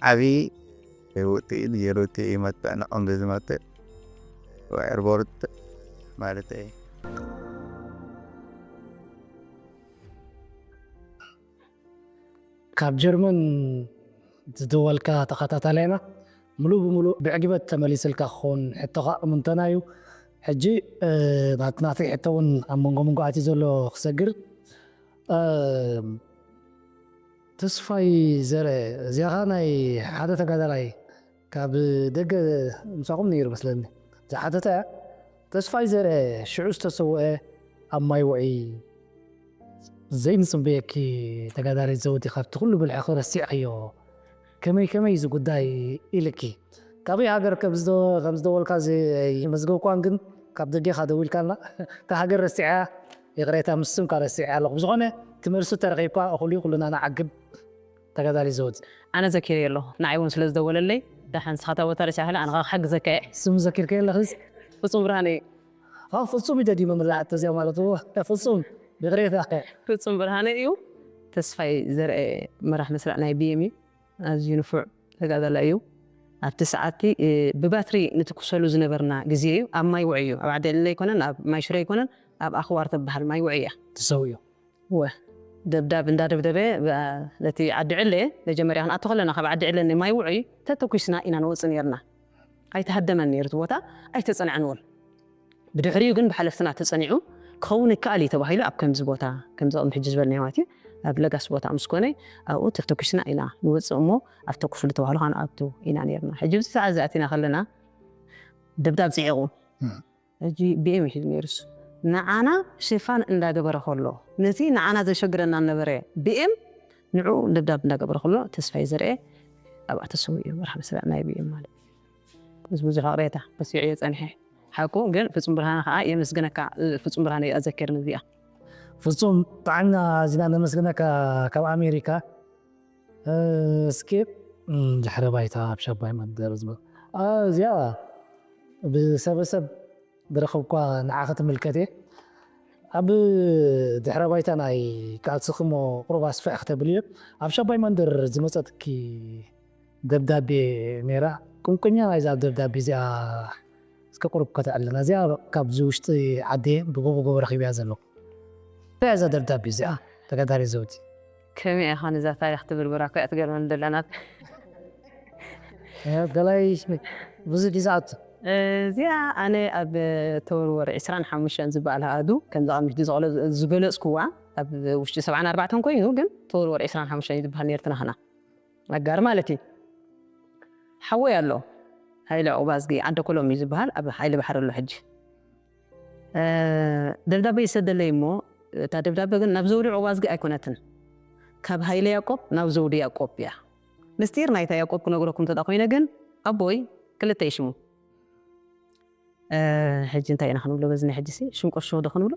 ዓቢ ውጥኢት ገይሩ እቲ መጥፍዕ ንቐንዱ ዝመጥእ ኤርፖርት ማለት እዩ። ካብ ጀርመን ዝደወልካ ተኸታታላይና፣ ምሉእ ብምሉእ ብዕግበት ተመሊስልካ ክኸውን ሕቶኻ እምንቶና እዩ። ሕጂ ናትናተይ ሕቶ እውን ኣብ መንጎ መንጎ ኣትዩ ዘሎ ክሰግር፣ ተስፋይ ዘርአ፣ እዚኣ ኸዓ ናይ ሓደ ተጋዳላይ ካብ ደገ ምሳኹም ነይሩ መስለኒ። ዝሓተተ እያ። ተስፋይ ዘርአ ሽዑ ዝተሰወአ ኣብ ማይ ውዒ ዘይንጽበየኪ ተጋዳሊት ዘውዲ ካብቲ ኩሉ ብልሕኺ ረሲዕክዮ። ከመይ ከመይ እዚ ጉዳይ ኢልኪ። ካበይ ሃገር ከም ዝደ- ከም ዝደወልካ ዘይ- መዝገብኳን ግን ካብ ደገኻ ደዊልካልና። እታ ሃገር ረሲዐያ፣ ይቕሬታ ምስ ስምካ ረሲዐያ ኣለኹ። ብዝኾነ እቲ መልሱ ተረኺብካ እኹል እዩ፣ ኩልና ንዓግብ። ተጋዳሊ ዘውዲ። ኣነ ዘኪረዮ ኣለኹ። ንዓይ እውን ስለ ዝደወለለይ፣ ደሓን ንስኻ እታ ቦታ ርእሲኻ፣ ኣነ ኸዓ ክሕግዘካ እየ። ስሙ ዘኪርካዮ ኣለኽስ? ፍጹም ብርሃነ እዩ። ኸዓ ፍጹም እዩ ደዲመ ምላእ እተዚኣ ማለት እዎ። ፍጹም፣ ይቕሬታ። ፍጹም ብርሃነ እዩ። ተስፋይ ዘርአ መራሕ መስርዕ ናይ ቢኤም እዩ። ኣዝዩ ንፉዕ ተጋዳላይ እዩ። ኣብቲ ሰዓትቲ ብባትሪ ንትኩሰሉ ዝነበርና ግዜ እዩ። ኣብ ማይ ውዒ እዩ። ኣብ ዓዲ ዕለ ኣይኮነን፣ ኣብ ማይ ሽረ ኣይኮነን፣ ኣብ ኣኽዋር ትበሃል ማይ ውዒ እያ። ተሰዊኡ። እወ፣ ደብዳብ እንዳደብደበ፣ ነቲ ዓዲ ዕለ መጀመርያ ክንኣቱ ከለና ካብ ዓዲ ዕለ ንማይ ውዑይ ተተኲስና ኢና ንወጽእ ነርና። ኣይተሃደመን ነይሩ እቲ ቦታ፣ ኣይተጸንዐን እውን። ብድሕሪኡ ግን ብሓለፍትና ተጸኒዑ ክኸውን ይከኣል እዩ ተባሂሉ ኣብ ከምዚ ቦታ፣ ከምዚ ቅድሚ ሕጂ ዝበልናዮ ማለት እዩ፣ ኣብ ለጋስ ቦታ ምስ ኮነ ኣብኡ ተተኲስና ኢና ንወጽእ እሞ ኣብ ተኩስሉ ተባህሉ ከነኣቱ ኢና ነርና። ሕጂ ኣብዚ ሰዓት እዚ ኣቲና ከለና ደብዳብ ጽዒቑ ሕጂ ቢኤም እዩ ሒዙ ነይሩ እሱ። ንዓና ሽፋን እንዳገበረ ከሎ፣ ነቲ ንዓና ዘሸግረና ነበረ ቢኤም ንዕኡ ደብዳብ እንዳገበረ ከሎ፣ ተስፋይ ዘርኤ ኣብኣ ተሰዊኡ፣ መራሕ መስርዕ ናይ ቢኤም ማለት እዩ። ምስ ብዙሕ ይቕሬታ ረሲዐዮ ጸኒሐ። ሓቁ ግን ፍጹም ብርሃነ ከኣ የመስግነካ። ፍጹም ብርሃነ እዩ ኣዘኪርኒ እዚኣ። ፍጹም ጥዓና እዚና ነመስግነካ ካብ ኣሜሪካ። እስኪ ድሕረ ባይታ ኣብ ሻባይ መንደር ዝብል እዚኣ ብሰበሰብ ዝረኸብኳ ንዓኺ ትምልከት እየ። ኣብ ድሕረ ባይታ ናይ ቃልስኺ እሞ ቁሩብ ኣስፍሕ ክተብልዮ ኣብ ሻባይ መንደር ዝመፀትኪ ደብዳቤ ነይራ። ቁንቁኛ ናይዛ ደብዳቤ እዚኣ እስከ ቁሩብ ከተዕልና። እዚኣ ካብዚ ውሽጢ ዓዲ ብጎቦ ጎቦ ረኺብያ ዘለኹ። እንታይ እያ እዛ ደብዳቤ እዚኣ ተጋዳሊ ዘውዲ? ከመይ ኢኻ ነዛ ታሪኽ ትብርብራ እኮ እያ ትገርመኒ ዘላ ናት። ገላይ ብዙሕ ግዜ ኣቱ። እዚኣ ኣነ ኣብ ተወርወር ዕስራን ሓሙሽተን ዝበሃል ኣሃዱ ከምዚ ቀሚሽ ዝቆለ ዝገለጽኩዋ ኣብ ውሽጢ ሰብዓን ኣርባዕተን ኮይኑ ግን ተወርወር ዕስራን ሓሙሽተን እዩ ዝበሃል ነርትና ኸና። ኣጋር ማለት እዩ። ሓወይ ኣሎ ሃይለ ዑባዝጊ ዓደ ኮሎም እዩ ዝበሃል ኣብ ሓይሊ ባሕሪ ኣሎ ሕጂ። ደብዳቤ ይሰደለይ እሞ እታ ደብዳቤ ግን ናብ ዘውዲ ዑባዝጊ ኣይኮነትን። ካብ ሃይለ ያቆብ ናብ ዘውዲ ያቆብ እያ። ምስጢር ናይታ ያዕቆብ ክነግረኩም እንተ ደኣ ኮይነ ግን ኣቦይ ክልተ እዩ ሽሙ። ሕጂ እንታይ ኢና ክንብሎ በዚ ናይ ሕጂ ሲ ሽም ቆሾ ዶ ክንብሎ?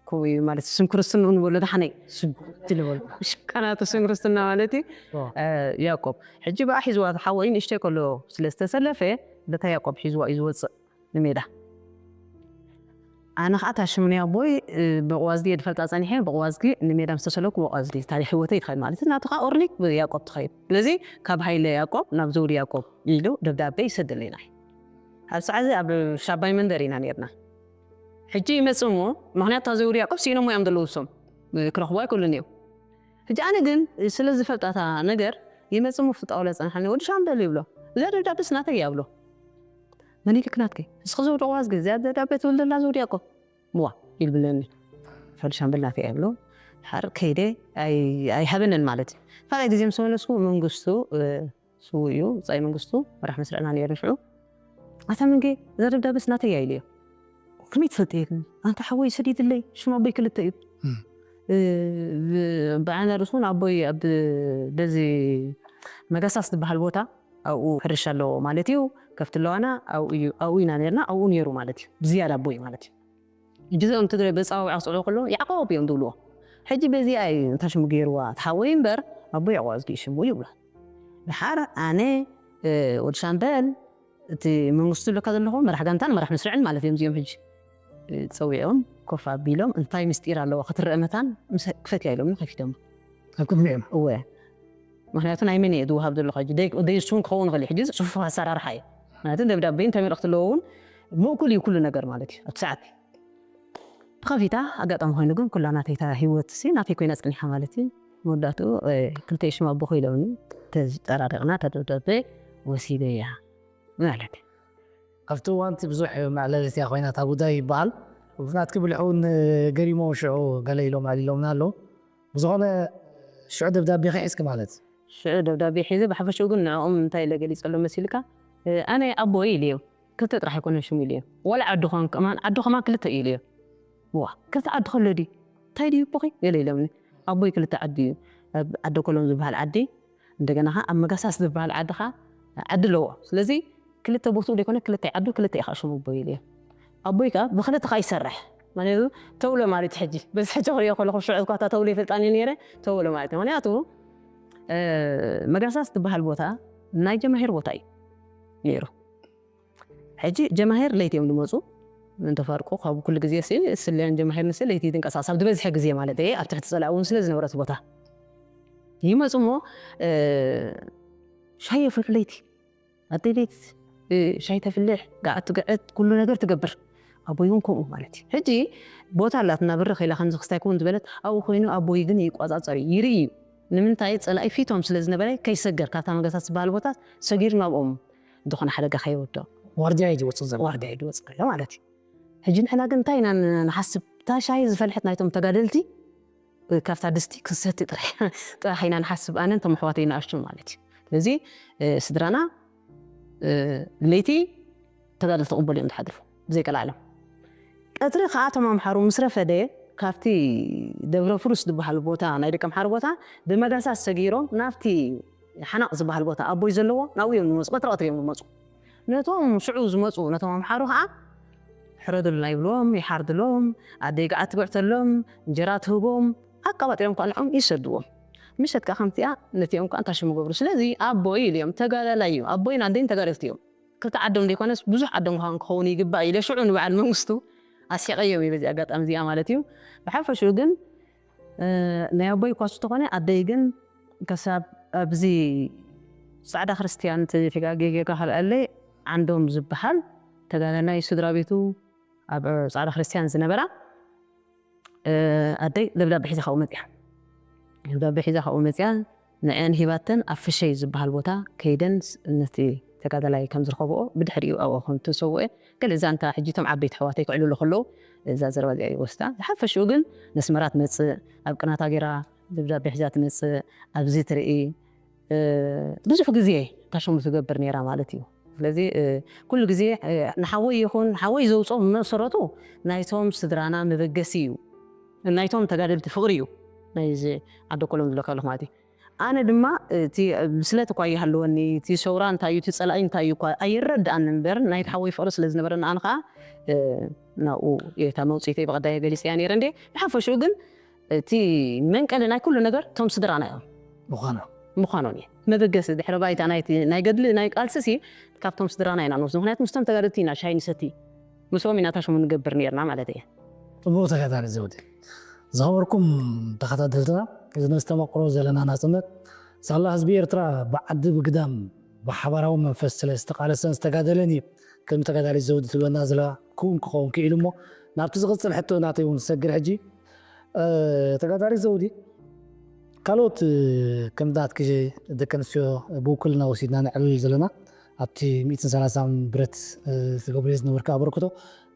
ከምኡ እዩ ማለት ስም ክርስትና ንበሎ ደሓነይ ስም ትልበሉ ሽካናቱ ስም ክርስትና ማለት እዩ። ያዕቆብ ሕጂ ብኣ ሒዝዋ ሓወይ ንእሽተይ ከሎ ስለ ዝተሰለፈ በታ ያዕቆብ ሒዝዋ እዩ ዝወፅእ ንሜዳ። ኣነ ከዓ እታ ሽም ናይ ኣቦይ ብቕዋዝጊ እየ ዝፈልጣ ፀኒሐ። ብቕዋዝጊ ንሜዳ ምስ ተሰለኩ ብቕዋዝጊ ታሪክ ህይወተይ ትኸይድ ማለት እዩ። ናቱ ከዓ ኦርኒክ ብያዕቆብ ትኸይድ። ስለዚ ካብ ሃይለ ያዕቆብ ናብ ዘውዲ ያዕቆብ ኢሉ ደብዳቤ ይሰደለይና። ኣብ ሰዓዚ ኣብ ሻባይ መንደር ኢና ነርና። ሕጂ ይመጽእ እሞ ምክንያቱ እታ ዘውዲ ያዕቆብ ስኢኖሞ እዮም ዘለዉ እሶም ክረኽቡ ኣይክእሉን እዮም። ሕጂ ኣነ ግን ስለ ዝፈልጣ እታ ነገር ይመጽእ እሞ ፍጣውላ ጸንሓኒ ወዲ ሻምበል ይብሎ። እዛ ደብዳቤስ ናተይ እያ ብሎ። መኒልክ ናትከይ እስኺ ዘውዲ ቅዋዝጊ እዚኣ ደብዳቤ ትብል ዘላ ዘውዲ ያዕቆብ ምዋ ይልብለኒ። ፈል ሻምበል ናተይ እያ ብሎ ሓር ከይደ ኣይሃበንን ማለት እዩ። ካልኣይ ግዜ ምስ መለስኩ መንግስቱ ስውእ እዩ ብጻይ መንግስቱ መራሕ መስርዕና ነይሩ ሽዑ። ኣታ ምንጌ እዛ ደብዳቤስ ናተይ እያ ኢለዮ። ከመይ ትፈልጥ የድኒ ኣንታ ሓወይ ሰዲድለይ ሽም ኣቦይ ክልተ እዩ። ብዓይና ርእሱ እውን ኣቦይ ኣብ በዚ መጋሳስ ዝበሃል ቦታ ኣብኡ ሕርሻ ኣለዎ ማለት እዩ። ከፍቲ ኣለዋና ኣብኡ ኢና ነርና ኣብኡ ነይሩ ማለት እዩ። ብዝያዳ ኣቦይ ማለት እዩ። ሕጂ እዚኦም ትግራይ በፃውዕ ክፅዕሉ ከለዉ ያዕቆብ እዮም ዝብልዎ። ሕጂ በዚኣ እዩ እንታ ሽሙ ገይርዋ ትሓወይ እምበር ኣቦ ያዕቆብ ኣዝጊ ሽሙ ይብሎ። ድሓር ኣነ ወዲ ሻምበል እቲ መንግስቱ ዝብለካ ዘለኹ መራሕ ጋንታን መራሕ መስርዕን ማለት እዮም እዚኦም። ሕጂ ፀዊዖም ኮፍ ኣቢሎም እንታይ ምስጢር ኣለዎ ክትረአ መታን ክፈትያ ኢሎም ከፊቶም። ኣብ ቅድሚኦም እወ ምክንያቱ ናይ መን እየ ዝወሃብ ዘለኹ ሕጂ ደይስውን ክኸውን ይኽእል እዩ። ሕጂ ፅፉፍ ኣሰራርሓ እዩ። ምክንያቱ ደብዳቤ እንታይ መልእክቲ ኣለዎ እውን ምእኩል እዩ ኩሉ ነገር ማለት እዩ ኣብቲ ሰዓት ብኸፊታ ኣጋጣሚ ኮይኑ ግን ኩላ ናተይታ ህይወት ሲ ናተይ ኮይና ፀኒሓ ማለት እዩ። መወዳእትኡ ክልተ ሽም ኣቦ ኮይለውኒ ተጠራሪቕና ተደብደበ ወሲደያ ማለት እዩ። ኣብቲ እዋንቲ ብዙሕ መዕለሊት እያ ኮይና እታ ጉዳይ ይበሃል። ብፍናትኪ ብልሑ እውን ገሪሞ ሽዑ ገለ ኢሎም ኣሊሎምና ኣለዉ። ብዝኾነ ሽዑ ደብዳቤ ሒዝኪ ማለት ሽዑ ደብዳቤ ሒዘ ብሓፈሽኡ ግን ንዕኦም እንታይ ኢለ ገሊፀሎም መሲልካ ኣነ ኣቦይ ኢለዮም። ክልተ ጥራሕ ኣይኮነን ሽሙ ኢለዮም። ዋላ ዓዲ ኳን ከማን ዓዲ ከማን ክልተ እዩ ኢለዮም። ዋ ክልተ ዓዲ ከሎ ድዩ እንታይ ድዩ ኣቦኺ ገለ ኢሎምኒ። ኣቦይ ክልተ ዓዲ እዩ። ኣብ ዓዲ ኮሎም ዝበሃል ዓዲ እንደገና ከዓ ኣብ መጋሳስ ዝበሃል ዓዲ ከዓ ዓዲ ኣለዎ። ስለዚ ክልተ ቦትኡ ዘይኮነ ክልተ ዓዱ ክልተ ኢኻ ሽሙ ኣቦይ ኢለዮም። ኣቦይ ከዓ ብክልተ ከዓ ይሰርሕ ማለት ተውሎ ማለት ሕጂ በዚ ሕጂ ክሪኦ ከለኹ ሽዑ እኳ እታ ተውሎ ይፈልጣን እየ ነይረ። ተውሎ ማለት ምክንያቱ መጋሳስ ዝበሃል ቦታ ናይ ጀማሂር ቦታ እዩ ነይሩ። ሕጂ ጀማሂር ለይቲ እዮም ዝመፁ እንተፋርቁ ካብ ኩሉ ግዜ ሲ ስለያን ጀማሂር ንስ ለይቲ ዝንቀሳቀስ ኣብ ዝበዝሐ ግዜ ማለት እየ ኣብ ትሕቲ ፀላእ እውን ስለ ዝነበረት ቦታ ይመፁ እሞ ሻሂ የፍልሑ ለይቲ ኣደይ ለይቲ ሻሂ ተፍልሕ ጋዓት ትግዕት ኩሉ ነገር ትገብር ኣቦይ እውን ከምኡ ማለት እዩ ሕጂ ቦታ ኣላት እና ብርኽ ኢላ ከምዚ ክስታይ ክውን ዝበለት ኣብኡ ኮይኑ ኣቦይ ግን ይቆፃፀር እዩ ይርኢ እዩ ንምንታይ ፀላኢ ፊቶም ስለ ዝነበረ ከይሰገር ካብታ መገሳት ዝበሃል ቦታ ሰጊሩ ናብኦም ዝኾነ ሓደጋ ከይወድቕ ዋርድያ እዩ ዝወፅእ ዘሎ ዋርድያ እዩ ዝወፅእ ዘሎ ማለት እዩ ሕጂ ንሕና ግን እንታይ ኢና ንሓስብ እታ ሻሂ ዝፈልሐት ናይቶም ተጋደልቲ ካብታ ድስቲ ክሰቲ ጥራሕ ጥራሕ ኢና ንሓስብ ኣነን ተመሕዋተይ ንኣሽቱን ማለት እዩ ስለዚ ስድራና ለይቲ ተጋደልቲ ቅበሉ እዮም ዝሓድሩ ብዘይቀላዕሎም ቀትሪ ከዓ እቶም ኣምሓሩ ምስ ረፈደ ካብቲ ደብረ ፍሩስ ዝበሃል ቦታ ናይ ደቂ ኣምሓሩ ቦታ ብመጋሳ ሰጊሮም ናብቲ ሓናቕ ዝበሃል ቦታ ኣቦይ ዘለዎ ናብኡ እዮም ዝመፁ ቀትሪ ቀትሪ እዮም ዝመፁ ነቶም ሽዑ ዝመፁ ነቶም ኣምሓሩ ከዓ ሕረዱልና ይብልዎም ይሓርድሎም ኣደይ ከዓ ትግዕተሎም እንጀራ ትህቦም ኣቃባጢሮም ከዓ ንዖም ይሰድዎም ምሸት ከዓ ከምቲኣ ነቲኦም ከዓ እንታይ ሽሙ ገብሩ ስለዚ ኣቦይ ኢሉ እዮም ተጋዳላይ እዩ ኣቦይን ኣደይን ተጋደልቲ እዮም ክልተ ዓዶም ዘይኮነስ ብዙሕ ዓዶም ክኸውን ይግባእ ኢለ ሽዑ ንበዓል መንግስቱ ኣስሒቐዮም እዩ በዚ ኣጋጣሚ እዚኣ ማለት እዩ ብሓፈሽኡ ግን ናይ ኣቦይ እኳ ዝተኾነ ኣደይ ግን ከሳብ ኣብዚ ፃዕዳ ክርስትያን ተጋጌ ጌጋ ካልኣለ ዓንዶም ዝበሃል ተጋዳላይ ስድራ ቤቱ ኣብ ፃዕዳ ክርስትያን ዝነበራ ኣደይ ደብዳቤ ሒዛ ካብኡ መፅያ ደብዳቤ ሒዛ ካብኡ መፅያ ንዐን ሂባተን ኣብ ፍሸይ ዝበሃል ቦታ ከይደን ነቲ ተጋዳላይ ከም ዝረኸብኦ ብድሕሪኡ ኣብኡ ከም ተሰውአ ገለ ዛንታ ሕጂ እቶም ዓበይቲ ኣሕዋተይ ክዕልሉ ከለዉ እዛ ዘረባ እዚኣ ይወስዳ ዝሓፈሽኡ ግን ነስመራ ትመፅእ ኣብ ቅናታ ገይራ ደብዳቤ ሒዛ ትመፅእ ኣብዚ ትርኢ ብዙሕ ግዜ ታሸሙ ትገብር ነይራ ማለት እዩ ስለዚ ኩሉ ግዜ ንሓወይ ይኹን ሓወይ ዘውፅኦ መሰረቱ ናይቶም ስድራና መበገሲ እዩ ናይቶም ተጋደልቲ ፍቕሪ እዩ ናይዚ ዓደ ኮሎም ዝብለካ ኣለኹ ማለት እዩ ኣነ ድማ እቲ ብስለት እኳ ይሃልወኒ፣ እቲ ሰውራ እንታይ እዩ፣ እቲ ጸላኢ እንታይ እዩ እኳ ኣይረድኣኒ እምበር፣ ናይ ሓወይ ፍቕሪ ስለ ዝነበረኒ፣ ኣነ ኸኣ፣ እ፣ ናብኡ እየ እታ መውጽኢተይ ብቐዳየ ገሊጸያ ነይረ እንዴ። ብሓፈሽኡ ግን እቲ መንቀሊ ናይ ኩሉ ነገር እቶም ስድራና እዮም። ምዃኖም። ምዃኖም እየ። መበገሲ ድሕረ ባይታ ናይቲ ናይ ገድሊ፣ ናይ ቃልሲ ሲ ካብቶም ስድራና ኢና ንወስዶ። ምኽንያቱ ምስቶም ተጋደልቲ ኢና ሻሂ ንሰቲ፣ ምስኦም ኢና ታሽሙ ንገብር ነይርና ማለት እየ። ጽቡቕ ተኸታታሊ ዘውዲ። ዝኸበርኩም ተኸታተልትና፣ እዚ ነዚ ተመክሮ ዘለና ናጽነት፣ ሳላ ህዝቢ ኤርትራ ብዓዲ ብግዳም ብሓባራዊ መንፈስ ስለ ዝተቓለሰን ዝተጋደለን እዩ፣ ከም ተጋዳሊ ዘውዲ ትብለና ዘላ ክውን ክኸውን ክኢሉ እሞ፣ ናብቲ ዝቕጽል ሕቶ ናተይ እውን ዝሰግር ሕጂ። እ፣ ተጋዳሊ ዘውዲ፣ ካልኦት፣ እ፣ ከም ናትኪ ደቂ ኣንስትዮ ብውክልና ወሲድና ነዕልል ዘለና፣ ኣብቲ ሚእትን ሰላሳን ብረት፣ እ፣ ትገብርዮ ዝነበርካ ኣበርክቶ፣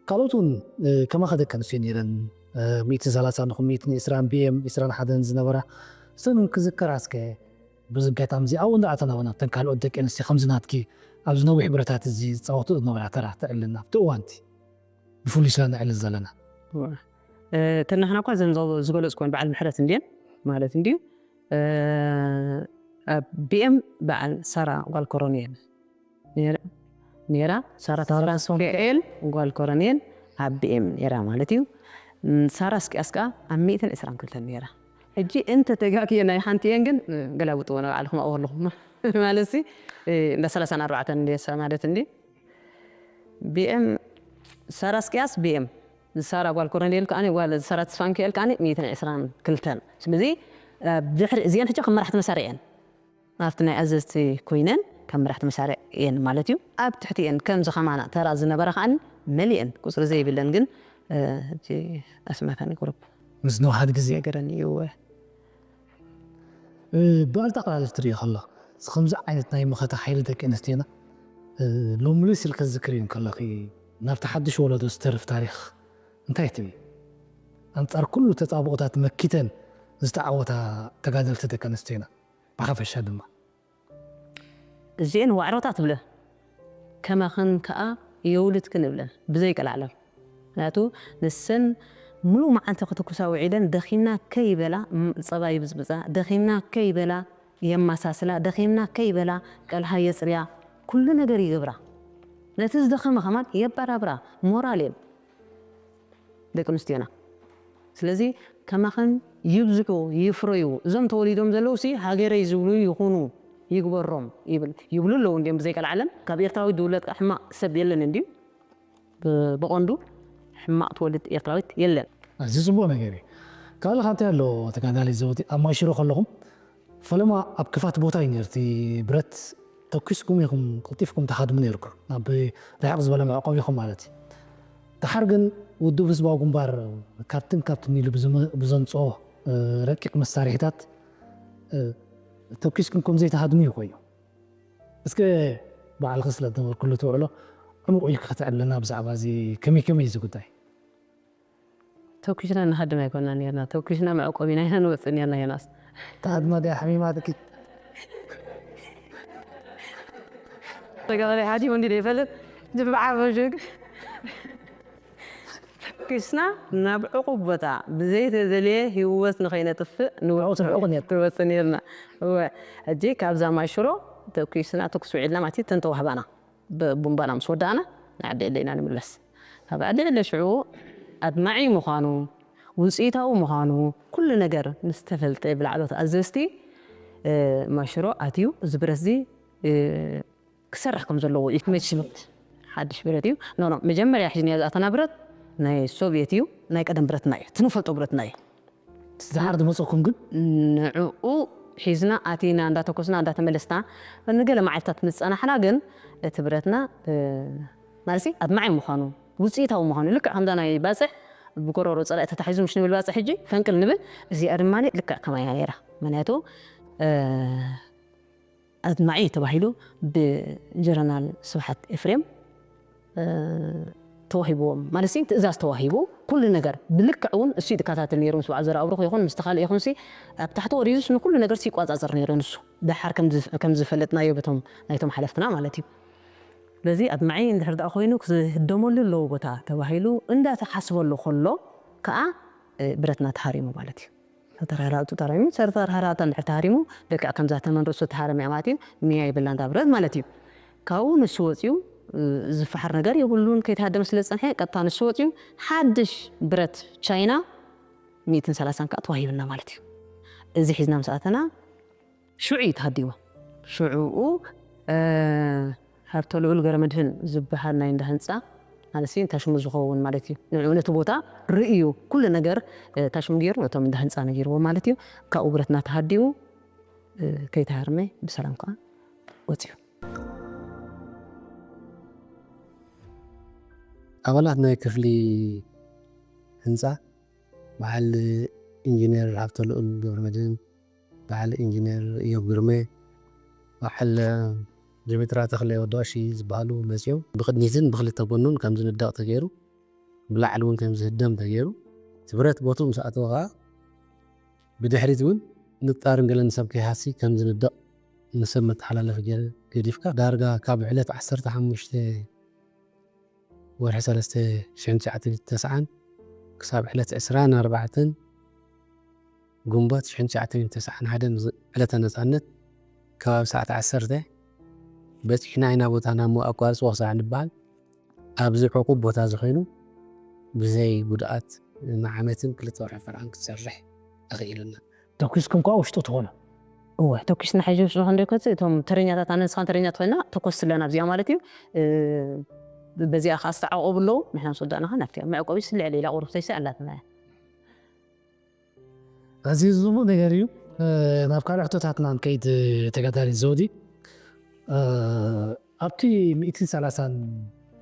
ካልኦት እውን፣ እ፣ ከማኻ ደቂ ኣንስትዮ ነይረን፣ እ፣ ሚእትን ሰላሳን ይኹን ሚእትን ዕስራን ቢ ኤም ዕስራን ሓደን ዝነበራ፣ እሰን እውን ክዝከራ እስከ። በዚ ኣጋጣሚ እዚ ኣብኡ እንዳኣተናወና፣ እተን ካልኦት ደቂ ኣንስትዮ ከምዚ ናትኪ ኣብዚ ነዊሕ ብረታት እዚ ዝጻወቱ ዝነበራ ተራ ተዕልና፣ ኣብቲ እዋንቲ ብፍሉይ ስለ ነዕልል ዘለና። እወ። እ፣ እተን ንሕና እኳ እዘን ዘ-፣ ዝገለጽኩወን በዓል ምሕረት እንድየን ማለት እንድዩ። እ፣ ኣብ ቢ ኤም በዓል ሳራ ጓል ኮሮኔል ነይራ፣ ነይራ። ሳራ ሳራ ተስፋ ሚካኤል ጓል ኮሮኔል ኣብ ቢ ኤም ነይራ ማለት እዩ። እም፣ ሳራ እስቅያስ ከኣ ኣብ ሚእትን ዕስራን ክልተን ነይራ። ሕጂ እንተ ተጋግየ ናይ ሓንቲኤን ግን፣ እ፣ ገላብጥዎ ንባዕልኹም ኣብኡ ኣለኹም። ማለት ሲ፣ እ፣ እንዳ ሰላሳን ኣርባዕተን እንድየ እሳ ማለት እንዲ። ቢ ኤም ሳራ እስቅያስ ቢ ኤም፣ ሳራ ጓል ኮረኔል ከኣኒ፣ ጓል ሳራ ተስፋ ሚካኤል ከኣኒ ሚእትን ዕስራን ክልተን። ስለዚ፣ እ፣ ድሕሪ እዚአን ሕጂ ከም መራሕቲ መሳርዕ እየን። ኣብቲ ናይ ኣዘዝቲ ኮይነን ከም መራሕቲ መሳርዕ እየን ማለት እዩ። ኣብ ትሕቲኤን ከምዚ ከማና ተራ ዝነበረ ከኣኒ መሊአን፣ ቁጽሪ ዘይብለን ግን፣ እ፣ ሕጂ ኣስማታኒ ቁሩብ ምስ ነውሓት ግዜ ነገረኒ እዩ። እ፣ ብኣጠቓላሊ ክትሪኦ ከለኻ፣ እዚ ከምዚ ዓይነት ናይ መኸተ ሓይሊ ደቂ ኣንስትዮና፣ እ፣ ሎሚ ልስ ኢልካ ዝዝክርዮ እንከለኺ፣ ናብቲ ሓድሽ ወለዶ ዝተርፍ ታሪኽ እንታይ ትብሊ? ኣንጻር ኩሉ ተጻብኦታት መኪተን ዝተዓወታ ተጋደልቲ ደቂ ኣንስትዮና፣ ብሓፈሻ ድማ። እዚኤን ዋዕሮታት ብለ፣ ከማኽን ከኣ የውልድክን እብለን፣ ብዘይቀላዕለን። ምኽንያቱ ንሰን ሙሉእ መዓልቲ ክትኩሳ ውዒለን፣ ደኺምና ከይበላ፣ ም-፣ ጸባ ይብጽብጻ፣ ደኺምና ከይበላ የማሳስላ፣ ደኺምና ከይበላ ቀልሃ የጽርያ፣ ኩሉ ነገር ይገብራ። ነቲ ዝደኸመ ከማን የበራብራ፣ ሞራል እየን ደቂ ኣንስትዮና። ስለዚ ከማኽን ይብዝሑ፣ ይፍረዩ። እዞም ተወሊዶም ዘለዉ ሲ ሃገረይ ዝብሉ ይኹኑ፣ ይግበሮም ይብል፣ ይብሉ ኣለዉ እንድዮም ብዘይቀልዓለም። ካብ ኤርትራዊት ዝውለድ ሕማቕ ሰብ የለን እንድዩ። ብ-፣ ብቐንዱ ሕማቕ ትወልድ ኤርትራዊት የለን። ኣዝዩ ጽቡቕ ነገር እዩ። ካልእ ከ እንታይ ኣሎ ተጋዳላይ ዘውዲ? ኣብ ማይ ሽሮ ከለኹም ፈለማ ኣብ ክፋት ቦታ እዩ ነይሩ እቲ ብረት። ተኲስኩም ኢኹም ቀልጢፍኩም ትሃድሙ ነይርኩም፣ ናብ ርሕቕ ዝበለ መዕቆቢኹም ማለት እዩ። ደሓር ግን ውድብ ህዝባዊ ግንባር ካብትን ካብትን ኢሉ ብዝመ-፣ ብዘምጽኦ፣ እ፣ ረቂቕ መሳርሒታት፣ እ፣ ተኲስኩም ከም ዘይትሃድሙ እዩ ኮይኑ። እስከ ባዕልኺ ስለ ዝነበርኩሉ ትውዕሎ ዕሙቕ ኢልኪ ከተዕልለና ብዛዕባ እዚ ከመይ ከመይ እዩ እዚ ጉዳይ? ተኲስና ንሃድም ኣይኮንና ነርና። ተኲስና መዕቆቢና ኢና ንወጽእ ነርና ዮናስ። ተሃድማ ድያ ሓሚማትኪ? ተጋዳላይ ሃዲሙ እንዲ ዘይፈልጥ፣ ብሓፈሽኡ ግን ተኲስና ናብ ዕቑብ ቦታ ብዘይተደልየ ህይወት ንኸይነጥፍእ ንወ-፣ ንዕኡ ትርሕቑ ነርኩም። ንወጽእ ነርና። እወ፣ ሕጂ ካብዛ ማይ ሽሮ ተኲስና፣ ተኩስ ውዒልና ማለት እዩ፣ እተን ተዋህባና። ብ-፣ ቡምባና ምስ ወዳእና፣ ንዓዲ ዕለ ኢና ንምለስ። ካብ ዓዲ ዕለ ሽዑ ኣድማዒ ምዃኑ፣ ውጽኢታዊ ምዃኑ፣ ኩሉ ነገር ምስ ተፈልጠ ብላዕሎት ኣዘዝቲ፣ እ፣ ማይ ሽሮ ኣትዩ፣ እዚ ብረት እዚ፣ እ፣ ክሰርሕ ከም ዘለዎ እዩ። መሽን ሓድሽ ብረት እዩ። ኖ፣ ኖ፣ መጀመርያ ሒዝናዮ ዝኣተና ብረት ናይ ሶቭየት እዩ፣ ናይ ቀደም ብረትና እዩ፣ እቲ ንፈልጦ ብረትና እዩ። ደሓር ዝመጸኩም ግን? ንዕኡ ሒዝና ኣቲና እንዳተኮስና እንዳተመለስና ንገለ መዓልታት ምስ ጸናሕና ግን እቲ ብረትና፣ እ፣ ማለትሲ ኣድማዒ ምዃኑ፣ ውጽኢታዊ ምዃኑ፣ ልክዕ ከምዛ ናይ ባጽዕ ብጎረሮ ጸላኢ ተታሒዙ ምሽ ንብል ባጽዕ ሕጂ ፈንቅል ንብል፣ እዚኣ ድማ ልክዕ ከማያ ነይራ። ምኽንያቱ፣ እ፣ ኣድማዒ ተባሂሉ ብጀነራል ስብሓት ኤፍሬም፣ እ፣ ተዋሂብዎም፣ ማለት ሲ ትእዛዝ ተዋሂቡ፣ ኩሉ ነገር ብልክዕ እውን እሱ ይከታተል ነይሩ። ምስ በዓል ዘርኣብሩኽ ይኹን ምስቲ ካልእ ይኹን ሲ ኣብ ታሕቲ ወሪዱስ ንኩሉ ነገር ሲ ይቆጻጸር ነይሩ ንሱ። ደሓር ከም ዝፍ-፣ ከም ዝፈለጥናዮ በቶም ናይቶም ሓለፍትና ማለት እዩ። ስለዚ ኣድማዒ እንድሕር ደኣ ኮይኑ ክህደመሉ ኣለዎ ቦታ ተባሂሉ እንዳተሓስበሉ ከሎ ከኣ፣ እ፣ ብረትና ተሃሪሙ ማለት እዩ። ተርሃራቱ ተራሚሙ ተርሃራታ እንድሕር ተሃሪሙ ልክዕ ከምዛ ተመን ርእሱ ተሃረመ እያ ማለት እዩ። ሚያ ይብላ እንዳ ብረት ማለት እዩ። ካብኡ ንሱ ወፂኡ ዝፈሓር ነገር የብሉን። ከይተሃደመ ስለ ዝፀንሐ ቀጥታ ንሱ ወፂኡ ሓድሽ ብረት ቻይና ሚእትን ሰላሳን ከዓ ተዋሂብና ማለት እዩ። እዚ ሒዝና ምስ ኣተና ሽዑ እዩ ተሃዲሙ። ሽዑኡ ሃብተ ልዑል ገረመድህን ዝበሃል ናይ እንዳ ህንፃ ማለት እንታይ ሽሙ ዝኸውን ማለት እዩ። ንዑ ነቲ ቦታ ርእዩ ኩሉ ነገር እንታይ ሽሙ ገይሩ ነቶም እንዳ ህንፃ ነጊርዎ ማለት እዩ። ካብኡ ብረትና ተሃዲሙ ከይተሃርመ ብሰላም ከዓ ወፂኡ። ኣባላት ናይ ክፍሊ ህንፃ በዓል ኢንጂነር ሃብተልኡል ገብረመድህን፣ በዓል ኢንጂነር እዮብ ግርሜ፣ በዓል ጀሜትራ ተኽለ ወዲ ቀሺ ዝበሃሉ መፂኦም ብቕድሚትን ብክልተ ጎኑን ከም ዝንደቕ ተገይሩ፣ ብላዕሊ እውን ከም ዝህደም ተገይሩ፣ እቲ ብረት ቦትኡ ምስ ኣተወ ከዓ ብድሕሪት እውን ንጣርን ገለን ሰብ ከይሃሲ ከም ዝንደቕ ንሰብ መተሓላለፊ ገዲፍካ ዳርጋ ካብ ዕለት ዓሰርተ ሓሙሽተ ወርሒ ሰለስተ ሽሕን ትሽዓተ ሚእትን ተስዓን ክሳብ ዕለት ዕስራን ኣርባዕተን ግንቦት ሽሕን ትሽዓተ ሚእትን ተስዓን ሓደን ዕለተ ነፃነት ከባቢ ሰዓት ዓሰርተ በፂሕና ኢና ቦታና እሞ ኣቋርፅዎ ክሳዕ ንበሃል ኣብዚ ዕቑብ ቦታ እዚ ኮይኑ ብዘይ ጉድኣት ንዓመትን ክልተ ወርሒ ፈርቓን ክትሰርሕ ኣኽኢሉና። ተኲስኩም ከዓ ውሽጡ ትኾኑ። እወ ተኲስና ሕጂ ውሽጡ ክንደይ ኮቲ እቶም ተረኛታት ኣነ ንስኻን ተረኛ ትኾይና ተኮስ ኣለና ኣብዚኣ ማለት እዩ። በዚኣ ከዓ ዝተዓቆቡ ኣለዉ ንሕና ምስ ወዳእና ከዓ ናብቲ መዕቆቢ ስልዕ ሌላ ቁሩብ ተይሰ ኣላትና እያ። ኣዝዩ ዝሙእ ነገር እዩ። ናብ ካልእ ሕቶታትና ንከይድ ተጋዳሊት ዘውዲ ኣብቲ ሚእትን ሰላሳን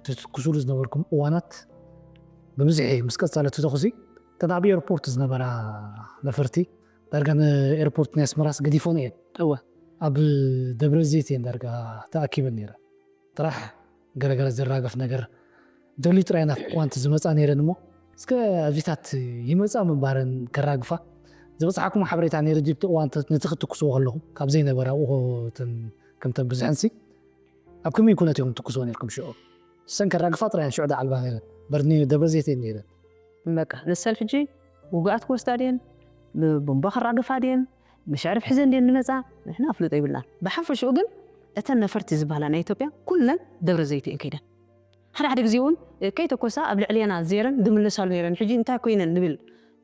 ትትኩሱሉ ዝነበርኩም እዋናት ብምዝሒ ምስ ቀጸለ እቲ ተኹሲ እተን ኣብ ኤርፖርት ዝነበራ ነፈርቲ ዳርጋ ንኤርፖርት ናይ ኣስመራስ ገዲፎን እየን። እወ። ኣብ ደብረ ዘይት እየን ዳርጋ ተኣኪበን ነይረን። ጥራሕ ገለገለ ዝራገፍ ነገር ደልዩ ጥራይ ናፍቅዋንቲ ዝመፃ ነይረን እሞ እስከ ኣብዚታት ይመፃ ምንባረን ከራግፋ ዝበፅሓኩም ሓበሬታ ነይሩ ድዩ? ኣብቲ እዋን ነቲ ክትትኩስዎ ከለኹም ካብ ዘይነበረ ኣብኡ ከምተን ብዝሐንሲ ኣብ ከመይ ኩነት እዮም ትኩስዎ ነርኩም ሽዑ? እሰን ከራግፋ ጥራይ ሽዑ ደዓልባ ነይረን። በርኒ ደብረ ዘይት እየን ነይረን። በቃ ንሰን ሕጂ ውጉኣት ክወስዳ ድየን ብቦምባ ከራግፋ ድየን ብሸዕርፍ ሒዘን ድየን ንመፃ ንሕና ኣፍልጦ ይብልናን። ብሓፈሽኡ ግን እተን ነፈርቲ ዝበሃላ ናይ ኢትዮጵያ ኩለን ደብረ ዘይት እየን ከይደን። ሓደ ሓደ ግዜ እውን ከይተኮሳ ኣብ ልዕሌና ዜረን ድምለሳሉ ነይረን። ሕጂ እንታይ ኮይነን ንብል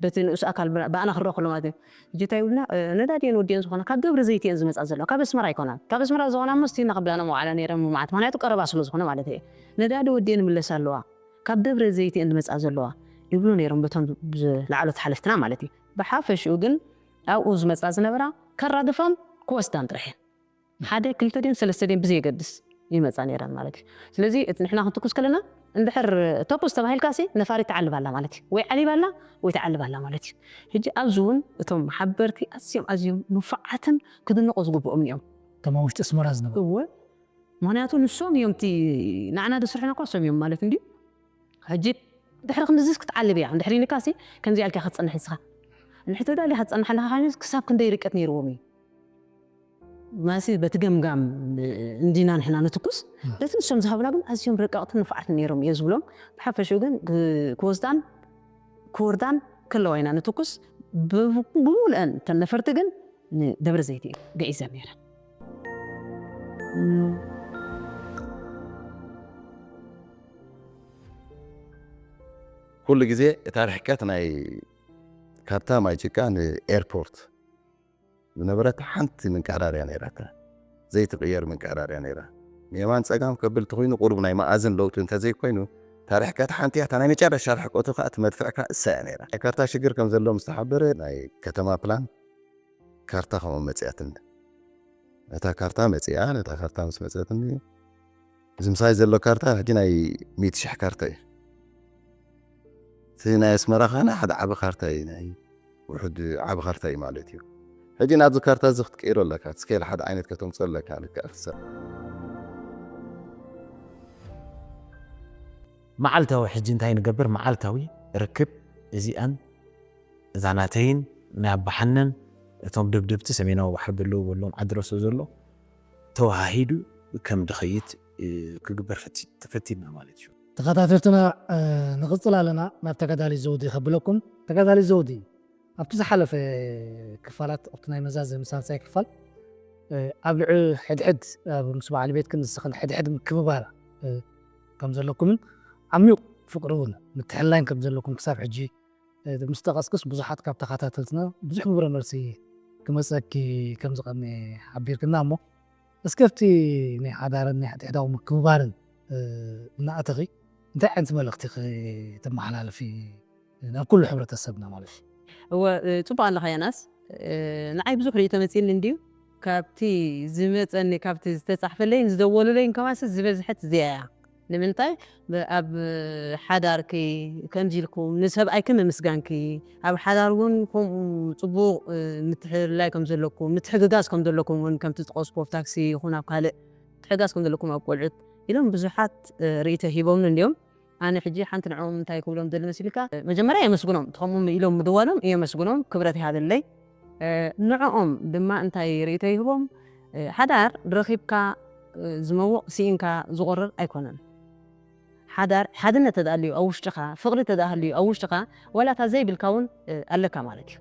በቲ ንኡስ ኣካል ብኣና ክረአ ከሎ ማለት እዩ። ሕጂ እንታይ ይብልና ነዳዲ እየን ወዲአን ዝኾና ካብ ደብረ ዘይት እየን ዝመፃ ዘለዋ ካብ ኣስመራ ኣይኮናን። ካብ ኣስመራ ዝኾና እሞ ስቲና ክብላና መዋዕላ ነይረን ብመዓት ምክንያቱ ቀረባ ስለ ዝኾነ ማለት እየ። ነዳዲ ወዲአን ይምለሳ ኣለዋ ካብ ደብረ ዘይት እየን ዝመፃ ዘለዋ ይብሉ ነይሮም በቶም ዝለዓሎት ሓለፍትና ማለት እዩ። ብሓፈሽኡ ግን ኣብኡ ዝመፃ ዝነበራ ከራግፋን ክወስዳን ጥራሕ እየን። ሓደ ክልተ ድን ሰለስተ ድን ብዘየገድስ ይመፃ ነይረን ማለት እዩ። ስለዚ እቲ ንሕና ክንትኩስ ከለና እንድሕር ተኩስ ተባሂልካ ሲ ነፋሪት ትዓልብ ኣላ ማለት እዩ። ወይ ዓሊብ ኣላ ወይ ትዓልብ ኣላ ማለት እዩ። ሕጂ ኣብዚ እውን እቶም ሓበርቲ ኣዝዮም ኣዝዮም ንፉዓትን ክድነቑ ዝግብኦም እዮም። እቶም ኣብ ውሽጢ ኣስመራ ዝነበሩ እወ ምክንያቱ ንሶም እዮም እቲ ንዓና ደስርሑና እኳ እሶም እዮም ማለት እንድዩ። ሕጂ ድሕሪ ክንድዝስ ክትዓልብ እያ እንድሕር ኢልካ ሲ ከምዚ ኣልካ ክትፅንሕ ንስኻ እንድሕር ተዳልያ ክትፀንሕ ኣለካ ካብ ክሳብ ክንደይ ርቀት ነይርዎም እዩ ማሲ በቲ ገምጋም እንዲና ንሕና ንትኩስ በቲ ንሶም ዝሃብና ግን ኣዝዮም ረቀቕትን ንፉዓትን ነይሮም እየ ዝብሎም። ብሓፈሽኡ ግን ክወስዳን ክወርዳን ከለዋ ኢና ንትኩስ። ብሙሉአን እተን ነፈርቲ ግን ንደብረ ዘይት እየን ገዒዘን ነይረን። ኩሉ ግዜ እታ ርሕቀት ናይ ካብታ ማይ ጭቃ ንኤርፖርት ዝነበረት ሓንቲ ምንቃራርያ ነይራታ። ዘይትቕየር ምንቃራርያ ነይራ። ንየማን ጸጋም ከብል ተኾይኑ ቁሩብ ናይ መኣዝን ለውጢ እንተዘይኮይኑ እታ ርሕቀት ሓንቲ እያ። እታ ናይ መጨረሻ ርሕቀቱ ከኣ እቲ መድፍዕ ከኣ እሳ እያ ነይራ። ናይ ካርታ ሽግር ከም ዘሎ ምስ ተሓበረ ናይ ከተማ ፕላን ካርታ ከም መጽያትኒ ነታ ካርታ መጽያ ነታ ካርታ ምስ መጸትኒ እዚ ምሳይ ዘሎ ካርታ ሕጂ ናይ ሚእቲ ሽሕ ካርታ እዩ። እቲ ናይ ኣስመራ ኸና ሓደ ዓቢ ካርታ እዩ ናይ ውሑድ ዓቢ ካርታ እዩ ማለት እዩ። ሕጂ ናብዚ ካርታ እዚ ክትቀይሮ ኣለካ፣ ስኬል ሓደ ዓይነት ከተምፅኦ ኣለካ። ልክዕ ክትሰ መዓልታዊ ሕጂ እንታይ ንገብር? መዓልታዊ ርክብ እዚኣን እዛ ናተይን ናይ ኣባሓነን እቶም ደብደብቲ ሰሜናዊ ባሕሪ ዘለዉ በሎም ዓዲ ረሶ ዘሎ ተወሃሂዱ ከም ድኸይድ ክግበር ተፈቲና ማለት እዩ። ተኸታተልትና ንቕጽል ኣለና ናብ ተጋዳሊ ዘውዲ ከብለኩም። ተጋዳሊ ዘውዲ ኣብቲ ዝሓለፈ ክፋላት ኣብቲ ናይ መዛዘሚ ሳልሳይ ክፋል ኣብ ልዕሊ ሕድሕድ ኣብ ምስ በዓል ቤትክን ንስኽን ሕድሕድ ምክብባር ከም ዘለኩምን ዓሚቕ ፍቕሪ እውን ምትሕልላይን ከም ዘለኩም ክሳብ ሕጂ ምስ ጠቐስክስ ብዙሓት ካብ ተኸታተልትና ብዙሕ ግብረ መልሲ ክመፀኪ ከም ዝቐኒ ሓቢርክና እሞ እስከ ኣብቲ ናይ ሓዳርን ናይ ሕድሕዳዊ ምክብባርን እናኣተኺ እንታይ ዓይነት መልእኽቲ ክተመሓላልፊ ናብ ኩሉ ሕብረተሰብና ማለት እዩ። እወ፣ ጽቡቕ ኣለኻ ዮናስ። ንዓይ ብዙሕ ርእይቶ መጺእኒ እንድዩ። ካብቲ ዝመጸኒ፣ ካብቲ ዝተጻሕፈለይን ዝደወሉለይን ከማሲ ዝበዝሐት እዚኣ እያ። ንምንታይ? ብ-፣ ኣብ ሓዳርኪ ከምዚ ኢልኩም ንሰብኣይኪ ምምስጋንኪ፣ ኣብ ሓዳር እውን ከምኡ ጽቡቕ፣ እ፣ ምትሕልላይ ከም ዘለኩም፣ ምትሕግጋዝ ከም ዘለኩም እውን ከምቲ ዝጠቐስኩ ኣብ ታክሲ ይኹን ኣብ ካልእ ምትሕግጋዝ ከም ዘለኩም ኣብ ቆልዑት ኢሎም ብዙሓት፣ እ፣ ርእይቶ ሂቦምኒ እንድዮም። ኣነ ሕጂ ሓንቲ ንዕኦም እንታይ ክብሎም ደሊ መሲልካ፣ መጀመርያ የመስግኖም፣ እቲ ከምኡ ኢሎም ምድዋሎም የመስግኖም፣ ክብረት ይሃበለይ። እ፣ ንዕኦም ድማ እንታይ ርእይቶ ይህቦም፣ እ፣ ሓዳር ረኺብካ፣ እ፣ ዝመውቕ ስኢንካ ዝቑርር ኣይኮነን። ሓዳር ሓድነት ተደኣ ኣልዩ ኣብ ውሽጥኻ፣ ፍቕሪ ተደኣ ሃልዩ ኣብ ውሽጥኻ፣ ዋላ እታ ዘይብልካ እውን፣ እ፣ ኣለካ ማለት እዩ።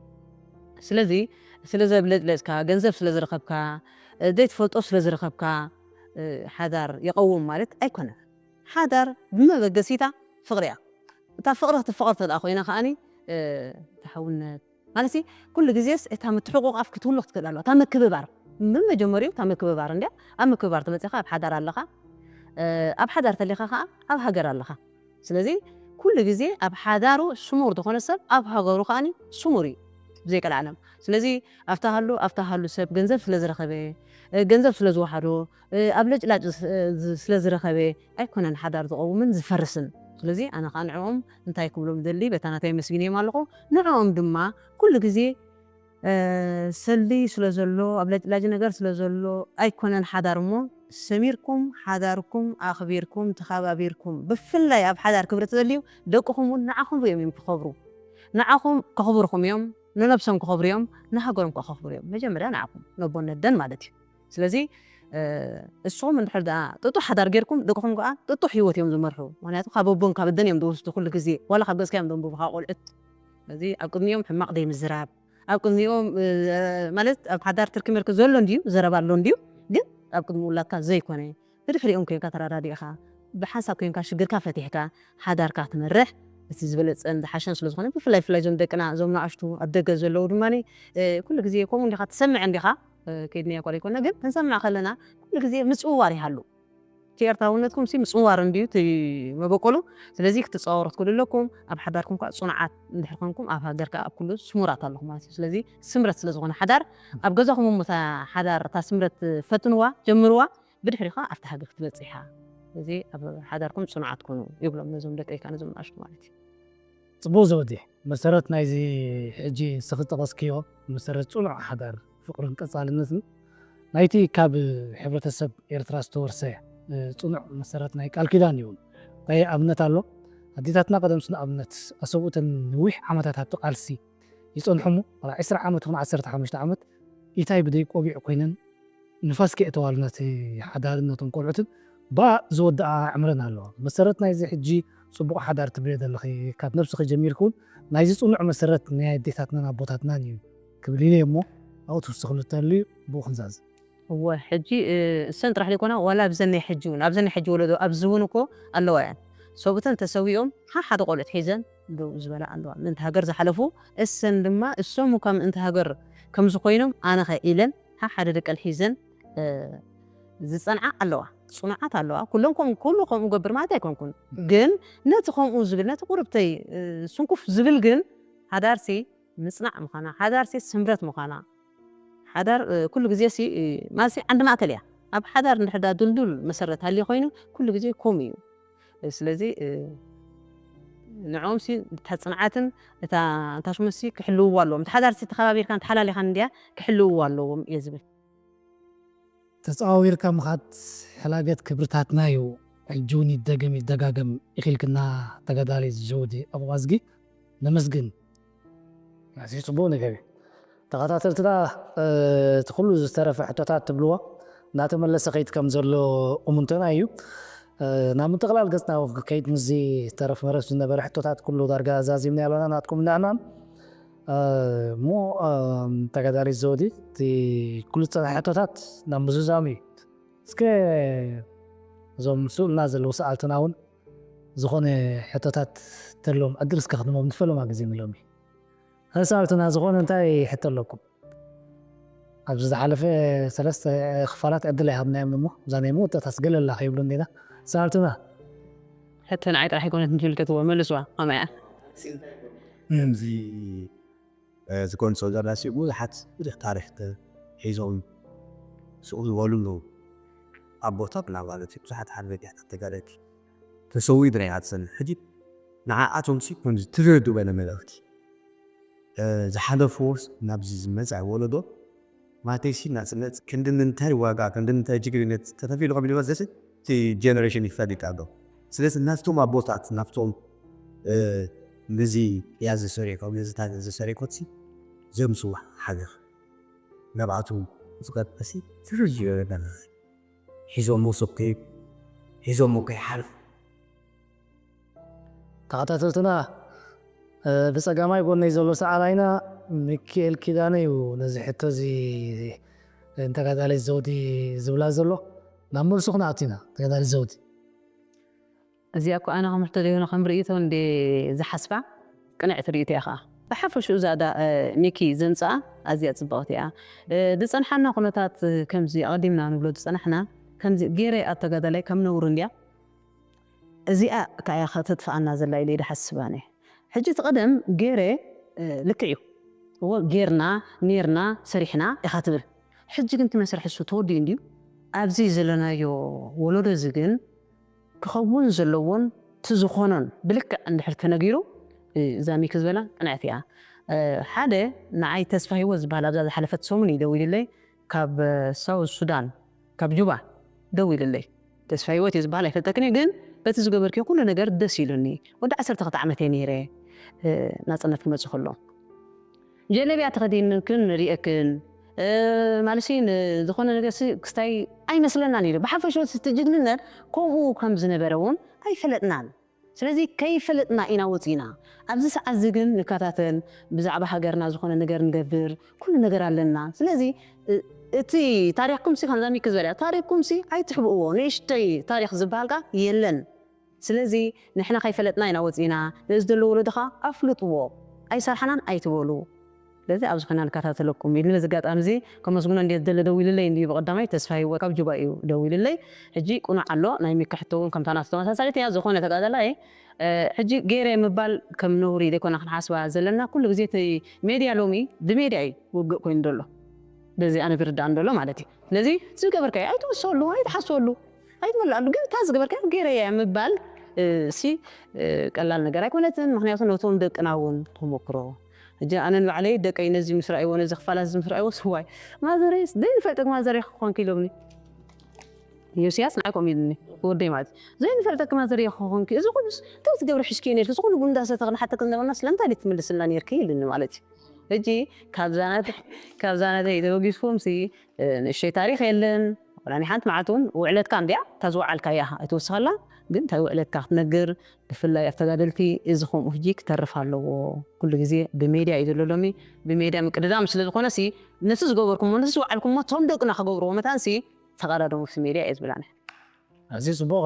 ስለዚ ስለ ዘብለጭለጭካ፣ ገንዘብ ስለ ዝረኸብካ፣ እ፣ ዘይትፈልጦ ስለ ዝረኸብካ፣ እ፣ ሓዳር ይቐውም ማለት ኣይኮነን። ሓዳር ብመበገሲታ ፍቕሪ እያ። እታ ፍቕሪ ክትፍቐር ተደኣ ኮይና ከኣኒ፣ እ፣ ተሓውነት ማለት ኩሉ ግዜስ እታ ምትሕቑቓፍ ክትህሉ ክትክእል ኣለዋ። እታ ምክብባር፣ መጀመሪኡ እታ ምክብባር እንድያ። ኣብ ምክብባር ተመጺኻ ኣብ ሓዳር ኣለኻ። እ፣ ኣብ ሓዳር ተሊኻ ከኣ ኣብ ሃገር ኣለኻ። ስለዚ ኩሉ ግዜ ኣብ ሓዳሩ ስሙር ዝኾነ ሰብ ኣብ ሃገሩ ከኣኒ ስሙር እዩ፣ ብዘይ ቀልዓለም። ስለዚ ኣብታ ሃሉ፣ ኣብታ ሃሉ ሰብ ገንዘብ ስለ ዝረኸበ፣ እ፣ ገንዘብ ስለ ዝወሓዶ፣ እ፣ ኣብ ለጭላጭ ስ-፣ እ፣ ዝ-፣ ስለ ዝረኸበ ኣይኮነን ሓዳር ዝቐውምን ዝፈርስን። ስለዚ ኣነ ከኣ ንዕኦም እንታይ ክብሎም ደሊ፣ በታ ናተይ ኣመስጊነዮም ኣለኹ። ንዕኦም ድማ ኩሉ ግዜ፣ እ፣ ሰልዲ ስለ ዘሎ፣ ኣብ ለጭላጭ ነገር ስለ ዘሎ ኣይኮነን ሓዳር እሞ፣ ሰሚርኩም፣ ሓዳርኩም ኣኽቢርኩም፣ ተኸባቢርኩም፣ ብፍላይ ኣብ ሓዳር ክብሪ ተደልዩ፣ ደቅኹም እውን ንዓኹም ሪኦም እዮም ክኸብሩ። ንዓኹም ከኽብርኹም እዮም፣ ንነብሶም ክኸብሩ እዮም፣ ንሃገሮም ከኽብሩ እዮም። መጀመርያ ንዓኹም፣ ነቦን ነደን ማለት እዩ። ስለዚ፣ እ፣ እስኹም እንድሕር ደኣ ጥጡሕ ሓዳር ጌርኩም፣ ደቅኹም ከኣ ጥጡሕ ህይወት እዮም ዝመርሑ። ምኽንያቱ ካብ ኣቦን ካብ ኣደን እዮም ዝወስዱ ኩሉ ግዜ። ዋላ ካብ ገዝካ እዮም ዘንብቡኻ ቆልዑት። ስለዚ ኣብ ቅድሚኦም ሕማቕ ዘይምዝራብ፣ ኣብ ቅድሚኦም፣ እ፣ ማለት ኣብ ሓዳር ትርኪ ምርኪ ዘሎ እንድዩ፣ ዘረባ ኣሎ እንድዩ፣ ግን ኣብ ቅድሚ ውላድካ ዘይኮነ፣ ብድሕሪኦም ኮንካ ተረዳዲእኻ፣ ብሓንሳብ ኮንካ ሽግርካ ፈቲሕካ፣ ሓዳርካ ክትመርሕ፣ እቲ ዝበለጸን ዝሓሸን ስለ ዝኾነ፣ ብፍላይ፣ ብፍላይ እዞም ደቅና፣ እዞም ንኣሽቱ ኣብ ደገ ዘለዉ ድማ፣ እ፣ ኩሉ ግዜ ከምኡ እንዲኻ ትሰምዕ እንዲኻ፣ እ፣ ከይድናዮ እኳ ዘይኮነ፣ ግን ክንሰምዕ ከለና፣ ኩሉ ግዜ ምጽውዋር ይሃሉ። እቲ ኤርትራውነትኩም ሲ ምጽውዋር እንድዩ እቲ መበቆሉ። ስለዚ ክትጸዋወሩ ክትክእሉ ኣለኩም። ኣብ ሓዳርኩም ከኣ ጽኑዓት እንድሕር ኮንኩም፣ ኣብ ሃገር ከኣ ኣብ ኩሉ ስሙራት ኣለኹም ማለት እዩ። ስለዚ ስምረት ስለ ዝኾነ ሓዳር፣ ኣብ ገዛኹም እሞ እታ ሓዳር፣ እታ ስምረት ፈትንዋ፣ ጀምርዋ፣ ብድሕሪኡ ከኣ ኣብቲ ሃገር ክትመጽእ ኢኻ። ስለዚ ኣብ ሓዳርኩም ጽኑዓት ኩኑ ይብሎም ነዞም ደቀይ ከኣ ነዞም ንኣሽቱ ማለት እዩ። ጽቡቕ ዘውዲ፣ መሰረት ናይዚ ሕጂ ንስኺ ዝጠቐስክዮ መሰረት ጽኑዕ ሓዳር፣ ፍቕርን ቀጻልነትን ናይቲ ካብ ሕብረተሰብ ኤርትራ ዝተወርሰ፣ እ፣ ጽኑዕ መሰረት ናይ ቃል ኪዳን እዩ። እንታይ ኣብነት ኣሎ? ኣዴታትና ቀደምስ ንኣብነት ኣሰብኡተን ነዊሕ ዓመታት ኣብቲ ቃልሲ ይጸንሑ እሞ፣ ዋላ ዕስራ ዓመት ይኹን ዓሰርተ ሓሙሽተ ዓመት ኢታይ ብደይ ቆቢዕ ኮይነን ንፋስ ከየእተዋሉ ነቲ ሓዳርን ነቶም ቆልዑትን ብኣ ዝወድኣ ኣዕምረን ኣለዋ። መሰረት ናይዚ ሕጂ ጽቡቕ ሓዳር ትብልዮ ዘለኺ፣ ካብ ነብስኺ ጀሚርኪ እውን ናይዚ ጽኑዕ መሰረት ናይ ኣዴታትናን ኣቦታትናን እዩ ክብል ኢለ እሞ፣ ኣብኡ ትውስኽሉ እንተልዩ ብኡ ክንዛዝ። እወ፣ ሕጂ፣ እ፣ እሰን ጥራሕ ዘይኮና፣ ዋላ ኣብዘን ናይ ሕጂ እውን፣ ኣብዘን ናይ ሕጂ ወለዶ ኣብዚ እውን እኮ ኣለዋ እየን። ሰብኡተን ተሰዊኦም፣ ሓ-፣ ሓደ ቆልዑት ሒዘን ደው ዝበላ ኣለዋ። ምእንቲ ሃገር ዝሓለፉ፣ እሰን ድማ፣ እሶም እኳ ምእንቲ ሃገር ከም ዝኾይኖም ኣነኸ ኢለን፣ ሓ-፣ ሓደ ደቀን ሒዘን፣ እ፣ ዝጸንዓ ኣለዋ። ጽኑዓት ኣለዋ። ኩሎም ከም-፣ ኩሉ ከምኡ ገብር ማለት ኣይኮንኩን። ግን ነቲ ከምኡ ዝብል፣ ነቲ ቁርብተይ፣ እ፣ ስንኩፍ ዝብል ግን ሓዳርሲ ምጽናዕ ምዃና፣ ሓዳርሲ ስምረት ምዃና፣ ሓዳር፣ እ፣ ኩሉ ግዜ ሲ፣ እ፣ ማለትሲ ዓንዲ ማእከል እያ። ኣብ ሓዳር እንድሕር ደኣ ድልዱል መሰረት ሃልዩ ኮይኑ፣ ኩሉ ግዜ ከምኡ እዩ። እ፣ ስለዚ፣ እ፣ ንዕኦም ሲ እታ ጽንዓትን እታ፣ እታ ሽመሲ ክሕልውዋ ኣለዎም። እቲ ሓዳርሲ ተኸባቢርካን ተሓላሊኻን እንድያ ክሕልውዋ ኣለዎም እየ ዝብል። ተጸዋዊርካ ምኻድ ሕላገት ክብርታትና እዩ። ሕጂ እውን ይደገም ይደጋገም ኢኺልክና ተጋዳሊት ዘውዲ ኣቡቓዝጊ። ነመስግን። ኣዝዩ ጽቡቕ ነገር እዩ። ተኸታተልትና፣ እ፣ እቲ ኩሉ ዝተረፈ ሕቶታት ትብልዎ እናተመለሰ ከይድ ከም ዘሎ እሙንተና እዩ። እ፣ ናብ ምጥቕላል ገጽና ከይድ ምስዚ ዝተረፍ መረብ ዝነበረ ሕቶታት ኩሉ ዳርጋ ዛዚምና ኣለና። ናትኩም እናዕናን እሞ ተጋዳሊት ዘውዲ፣ እቲ ኩሉ ዝፀንሐ ሕቶታት ናብ ምዝዛም እዩ። እስከ እዞም ስእሉና ዘለዉ ሰኣልትና እውን ዝኾነ ሕቶታት ተሎም ዕድል እስከ ክድሞም ንፈለማ ግዜ ንሎም እዩ። ሰኣልትና ዝኾነ እንታይ ሕቶ ኣለኩም? ኣብዚ ዝሓለፈ ሰለስተ ክፋላት ዕድል ኣይሃብናዮም እሞ እዛ ናይ መወዳእታ ስገለላ ከይብሉ እንዲና ሰኣልትና። ሕቶ ንዓይ ጥራሕ ኣይኮነት ንትምልከትዎ፣ መልስዋ። ከመያ ከምዚ ዝኮን ሰው ዘራሲ ብዙሓት ብዙሕ ታሪክ ሒዞም ስኡ ዝበሉ ኣለዉ። ኣቦታትና ማለት እዩ። ብዙሓት ሓርበኛታት ተጋደልቲ ተሰዊኡ ድና ይሃትሰን ሕጂ ንዓኣቶም ሲ ከምዚ ትረዱ በለ መልእክቲ ዝሓለፍዎስ ናብዚ ዝመፅእ ወለዶ ማለተይሲ ናፅነት ክንዲ ምንታይ ዋጋ ክንዲ ምንታይ ጅግንነት ተኸፊሉ ከም ዝመዘስ እቲ ጀነሬሽን ይፈልጥ ኣሎ። ስለዚ ናብቶም ኣቦታት ናብቶም ምዚ ያዝ ሰሪኮም ምዚ ታዘዝ ሰሪኮት ሲ ዘምስዋ ሓገር ናብኣቱ ዝቀጠሲ ትርጅ ይበለና ሒዞሞ ሶብ ከይ ሒዞሞ ከይሓልፉ ተኸታተልትና ብፀጋማይ ጎነይ ዘሎ ሰኣላይና ሚኪኤል ኪዳነ እዩ። ነዚ ሕቶ እዚ ንተጋዳሊት ዘውዲ ዝብላ ዘሎ ናብ መልሱ ክንኣቱ ኢና። ተጋዳሊት ዘውዲ እዚኣ እኮ ኣነ ከም ሕቶ ዘይኮነ ከም ርእይቶ እንደ ዝሓስባ ቅንዕቲ ርእይቶ እያ ከዓ ብሓፈሽኡ እዛ ዳ ሚኪ ዘምፅኣ ኣዝያ ፅብቕቲ እያ። ዝፀንሓና ኩነታት ከምዚ ኣቐዲምና ንብሎ ዝፀናሕና ከምዚ ገይረ ኣብ ተጋዳላይ ከም ነውሪ እንድያ እዚኣ እታ እያ ከተጥፍኣና ዘላ ኢለ ይድሓስብ ኣነ። ሕጂ እቲ ቀደም ገይረ ልክዕ እዩ እዎ ጌርና ኔርና ሰሪሕና ኢኻ ትብል። ሕጂ ግን እቲ መስርሒ እሱ ተወዲኡ እንድዩ። ኣብዚ ዘለናዮ ወለዶ እዚ ግን ክኸውን ዘለዎን እቲ ዝኾኖን ብልክዕ እንድሕር ተነጊሩ እዛ ሚኪ ዝበላ ቅንዕቲ እያ። ሓደ ንዓይ ተስፋ ህይወት ዝበሃል ኣብዛ ዝሓለፈት ሰሙን እዩ ደዊልለይ ካብ ሳውዝ ሱዳን ካብ ጁባ ደዊልለይ ተስፋ ህይወት እዩ ዝበሃል ኣይፈልጠክን እየ ግን በቲ ዝገበርክዮ ኩሉ ነገር ደስ ኢሉኒ። ወዲ ዓሰርተ ክልተ ዓመት እየ ነይረ ናፅነት ክመፅእ ከሎ ጀለብያ ተኸዲንክን ንሪእክን ማለሲ ዝኾነ ነገር ክስታይ ኣይመስለናን ኢሉ ብሓፈሽ እቲ ጅግንነት ከምኡ ከም ዝነበረ እውን ኣይፈለጥናን። ስለዚ ከይፈለጥና ኢና ወፂና ኣብዚ ሰዓት እዚ ግን ንከታተል ብዛዕባ ሃገርና ዝኾነ ነገር ንገብር ኩሉ ነገር ኣለና። ስለዚ እቲ ታሪክኩም ሲ ከምዛ ሚኪ ዝበልያ ታሪክኩም ሲ ኣይትሕብእዎ ንእሽተይ ታሪክ ዝበሃል ካ የለን። ስለዚ ንሕና ከይፈለጥና ኢና ወፂና ነዚ ዘሎ ወለዶ ካ ኣፍልጥዎ ኣይሰርሓናን ኣይትበሉ። ስለዚ ኣብዚ ኮይና ንከታተለኩም ኢሉ ነዚ ኣጋጣሚ እዚ ከመስግኖ እንድየ ዝደለ ደዊልለይ እንድዩ ብቐዳማይ ተስፋ ህይወት ካብ ጁባ እዩ ደዊልለይ። ሕጂ ቁኑዕ ኣሎ ናይ ሚኪ ሕቶ እውን ከምታ ናቱ ተመሳሳሊት እያ ዝኾነ ተጋዳላይ ሕጂ ገይረ ምባል ከም ነውሪ ዘይኮና ክንሓስባ ዘለና ኩሉ ግዜ እቲ ሜድያ ሎሚ ብሜድያ እዩ ውግእ ኮይኑ ዘሎ በዚ ኣነ ዝርዳእን ዘሎ ማለት እዩ። ስለዚ ዝገበርካዮ ኣይትወሰሉ ኣይትሓስበሉ ኣይትመልኣሉ ግን እታ ዝገበርካዮ ገይረ እያ ምባል ሲ ቀላል ነገር ኣይኮነትን። ምክንያቱ ነቶም ደቅና እውን ተሞክሮ ሕጂ ኣነ ንባዕለይ ደቀይ ነዚ ምስ ረኣይዎ ነዚ ክፋላት እዚ ምስ ረኣይዎ ስዋይ ማዘረይስ ዘይንፈልጠክ ማዘረይ ክኾንክ ኢሎምኒ። ዮስያስ ንዓይ ከምኡ ኢሉኒ ወደይ ማለት እዩ ዘይንፈልጠክ ማዘረይ ክኾንክ እዚ ኩሉስ እንታይ ትገብሪ ሕሽኪ ነርኪ እዚ ኩሉ ቡን እንዳሰተኽ ንሓተክ ዝነበርና ስለምንታይ ትምልስልና ነርኪ ኢሉኒ ማለት እዩ። ሕጂ ካብዛ ናተይ ተበጊስኩም ሲ ንእሽተይ ታሪኽ የለን ወላ ናይ ሓንቲ መዓልቲ እውን ውዕለትካ እንድያ እታ ዝወዓልካያ ኣይትወስኸላ ግን እንታይ ውዕለትካ ክትነግር ብፍላይ ኣብ ተጋደልቲ እዚ ከምኡ ሕጂ ክተርፍ ኣለዎ። ኩሉ ግዜ ብሜድያ እዩ ዘሎ ሎሚ ብሜድያ ምቅድዳም ስለ ዝኾነ ሲ ነቲ ዝገበርኩሞ ነቲ ዝወዓልኩሞ እቶም ደቅና ክገብርዎ መታን ሲ ተቐዳደሙ ሲ ሜድያ እየ ዝብል ኣነ። ኣዝዩ ጽቡቕ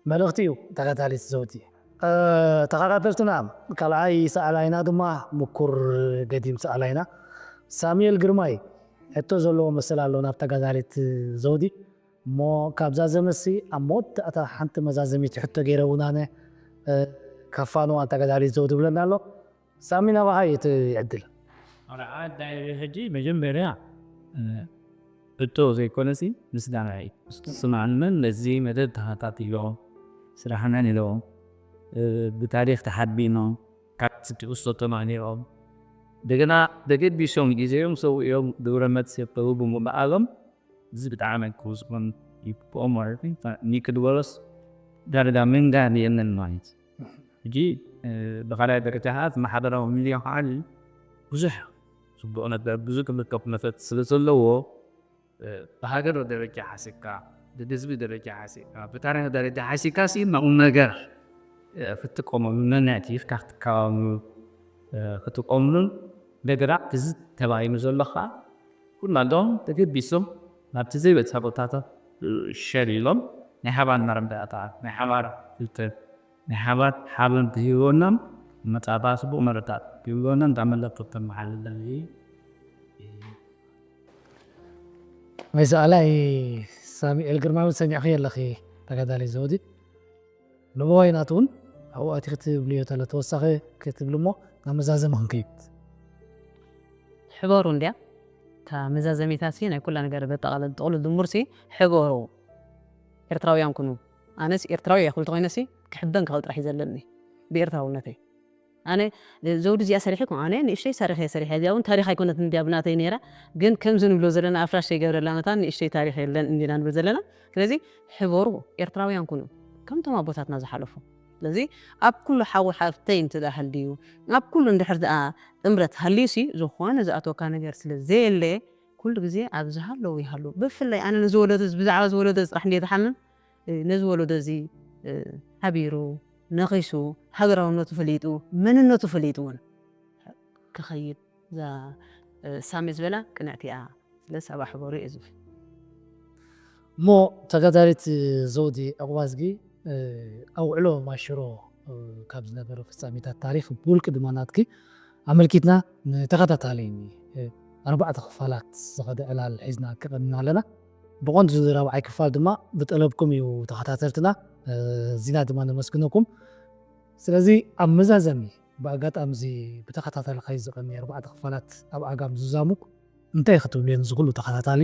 መልእኽቲ እዩ ተኸታሊት ዘውዲ። ተኸታተልትና ካልኣይ ሰኣላይና ድማ ምኩር ገዲም ሰኣላይና ሳሙኤል ግርማይ ሕቶ ዘለዎ መሰል ኣሎ ናብ ተጋዳሊት ዘውዲ እሞ ካብ ዛዘመሲ ኣብ መወዳእታ ሓንቲ መዛዘሚት ሕቶ ገይረ እውን ኣነ ከፋንዋ ተጋዳሊት ዘውዲ ብለና ኣሎ። ሳሚ ናባኻ እዩ እቲ ዕድል። ሕጂ መጀመርያ እቶ ዘይኮነሲ ምስጋና እዩ። ስማዕመን ነዚ መደብ ተኸታቲሎም ስራሕና ንለዎም ብታሪክ ተሓቢኖም ካብ ስድኡ ዝተማኒኦም እንደገና ደገቢሶም ግዜኦም ሰው እዮም ግብረ መልስ የብተቡ ብምበኣሎም እዚ ብጣዕሚ ክውስኹን ይግብኦ ማለት እዩ። ኒክድወረስ ዳርጋ ምንጋር የለን ማለት እዩ። ሕጂ ብኻልኣይ ደረጃ ከዓ ማሕበራዊ ሚድያ ከዓ ብዙሕ ፅቡቕ ነገር ብዙሕ ክምልከት መፈት ስለ ዘለዎ ብሃገር ደረጃ ሓሲብካ ብህዝቢ ደረጃ ሓሲብካ ብታሪክ ደረጃ ሓሲብካ ሲ ንቁም ነገር ክትጥቀመሉ ነናቲፍካ ክትከባብሉ እ፣ ክትቆምሉን እንደገና እዚ ተባሂሉ ዘሎ ከዓ ኩላቶም ተገቢሶም ናብቲ ዘይበፅሐ ቦታታት ሸር ኢሎም ናይ ሓባር መረዳእታ፣ ናይ ሓባር ፍልጠት፣ ናይ ሓባር ሓበን ክህልወናን መፃእታ ፅቡቕ መረዳእታ ክህልወናን እንዳመለክቱ ተመሓልለን እዩ። መይዛኣላይ ሳሚኤል ግርማዊ ሰሚዕኺ ኣለኺ ተጋዳሊ ዘውዲ። ንቦይ ናቱ እውን ኣብኡ ኣቲ ክትብልዮ ተሎ ተወሳኺ ክትብል እሞ ናብ መዛዘሚ ክንከይድ። ሕበሩ እንድያ እታ መዛዘሚታ ሲ ናይ ኩላ ነገር በጠቓለል ጥቕሉ ድምር ሲ ሕበሩ ኤርትራውያን ኩኑ። ኣነስ ኤርትራዊ እየ ክብል ተኮይነ ሲ ክሕበን ክኽእል ጥራሕ እዩ ዘለኒ ብኤርትራውነተይ። ኣነ ዘውዲ እዚኣ ሰሪሐ ኮ ኣነ ንእሽተይ ሰሪሐ ሰሪሐ እዚኣ እውን ታሪኽ ኣይኮነት እንድያ ብናተይ ነይራ። ግን ከምዚ ንብሎ ዘለና ኣፍራሽ ዘይገብረላ መታን ንእሽተይ ታሪኽ የለን እንዲና ንብል ዘለና። ስለዚ ሕበሩ ኤርትራውያን ኩኑ ከምቶም ኣቦታትና ዝሓለፉ። ስለዚ ኣብ ኩሉ ሓዊ ሓፍተይ እንተ ደኣ ሃልዩ ኣብ ኩሉ እንድሕር ደኣ ጥምረት ሃልዩ ሲ ዝኾነ ዝኣተወካ ነገር ስለ ዘየለ ኩሉ ግዜ ኣብ ዝሃለዉ ይሃሉ። ብፍላይ ኣነ ነዚ ወለዶ እዚ ብዛዕባ እዚ ወለዶ እዚ ጥራሕ እንድየ ዝሓምም። ነዚ ወለዶ እዚ ሓቢሩ ነኺሱ ሃገራውነቱ ፈሊጡ መንነቱ ፈሊጡ እውን ክኸይድ እዛ ሳሚ ዝበላ ቅንዕቲ እያ። ስለዚ ኣብኣ ሕበሩ እየ ዝብል። እሞ ተጋዳሊት ዘውዲ ዕቑባዝጊ ኣብ ውዕሎ ማይሽሮ ካብ ዝነበሩ ፍጻሜታት ታሪኽ ብውልቂ ድማ ናትኪ ኣመልኪትና ንተኸታታሊ ኣርባዕተ ክፋላት ዝኸደ ዕላል ሒዝና ቀሪብና ኣለና። ብቐንዱ እዚ ራብዓይ ክፋል ድማ ብጠለብኩም እዩ ተኸታተልትና እዚና ድማ ነመስግነኩም። ስለዚ ኣብ መዛዘሚ ብኣጋጣሚ እዚ ብተኸታታሊ ከይ ዝቐኒ ኣርባዕተ ክፋላት ኣብ ዓጋም ዝዛሙ እንታይ ክትብሉ እዮም ዝኽሉ ተኸታታሊ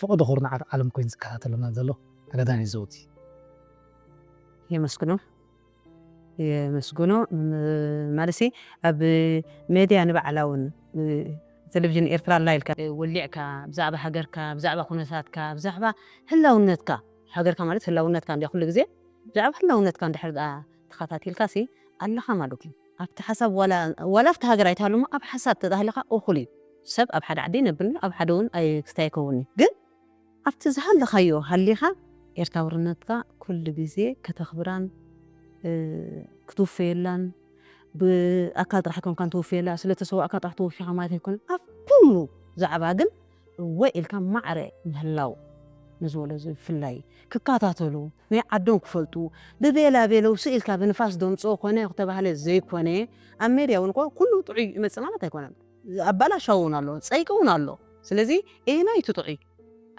ፈቐዶ ኩርናዓት ዓለም ኮይኑ ዝከታተለና ዘሎ ተጋዳላይ ዘውዲ? የመስግኖ የመስግኖ ማለሲ ኣብ ሜድያ ንባዕላ እውን ቴሌቪዥን ኤርትራ ኣላ ኢልካ ወሊዕካ ብዛዕባ ሃገርካ ብዛዕባ ኩነታትካ ብዛዕባ ህላውነትካ ሃገርካ ማለት ህላውነትካ እንዲያ ኩሉ ግዜ ብዛዕባ ህላውነትካ እንድሕር ደኣ ተኸታቲልካ ሲ ኣለኻ ማለት እዩ ኣብቲ ሓሳብ ዋላ ኣብቲ ሃገር ኣይትሃሉ ኣብ ሓሳብ ተጣህልኻ እኹል እዩ ሰብ ኣብ ሓደ ዓዲ ይነብር ኣብ ሓደ እውን ክስታይ ይከውን እዩ ግን ኣብቲ ዝሃለኻዮ ሃሊኻ ኤርትራውነትካ ኩሉ ግዜ ከተኽብራን ክትውፈየላን ብኣካል ጥራሕ ኮንካ ትውፈየላ ስለተሰዋእካ ጥራሕ ትወፊኻ ማለት ኣይኮነ ኣብ ኩሉ ዛዕባ ግን እወ ኢልካ ማዕረ ምህላው ንዝበሎ እዚ ብፍላይ ክከታተሉ ናይ ዓዶም ክፈልጡ ብቤላ ቤለው ስኢልካ ብንፋስ ደምፅኦ ኮነ ተባህለ ዘይኮነ ኣብ ሜድያ እውን እኮ ኩሉ ጥዑይ ይመፅእ ማለት ኣይኮነን ኣባላሻው እውን ኣሎ ፀይቂ እውን ኣሎ ስለዚ ኤና እዩ እቲ ጥዑይ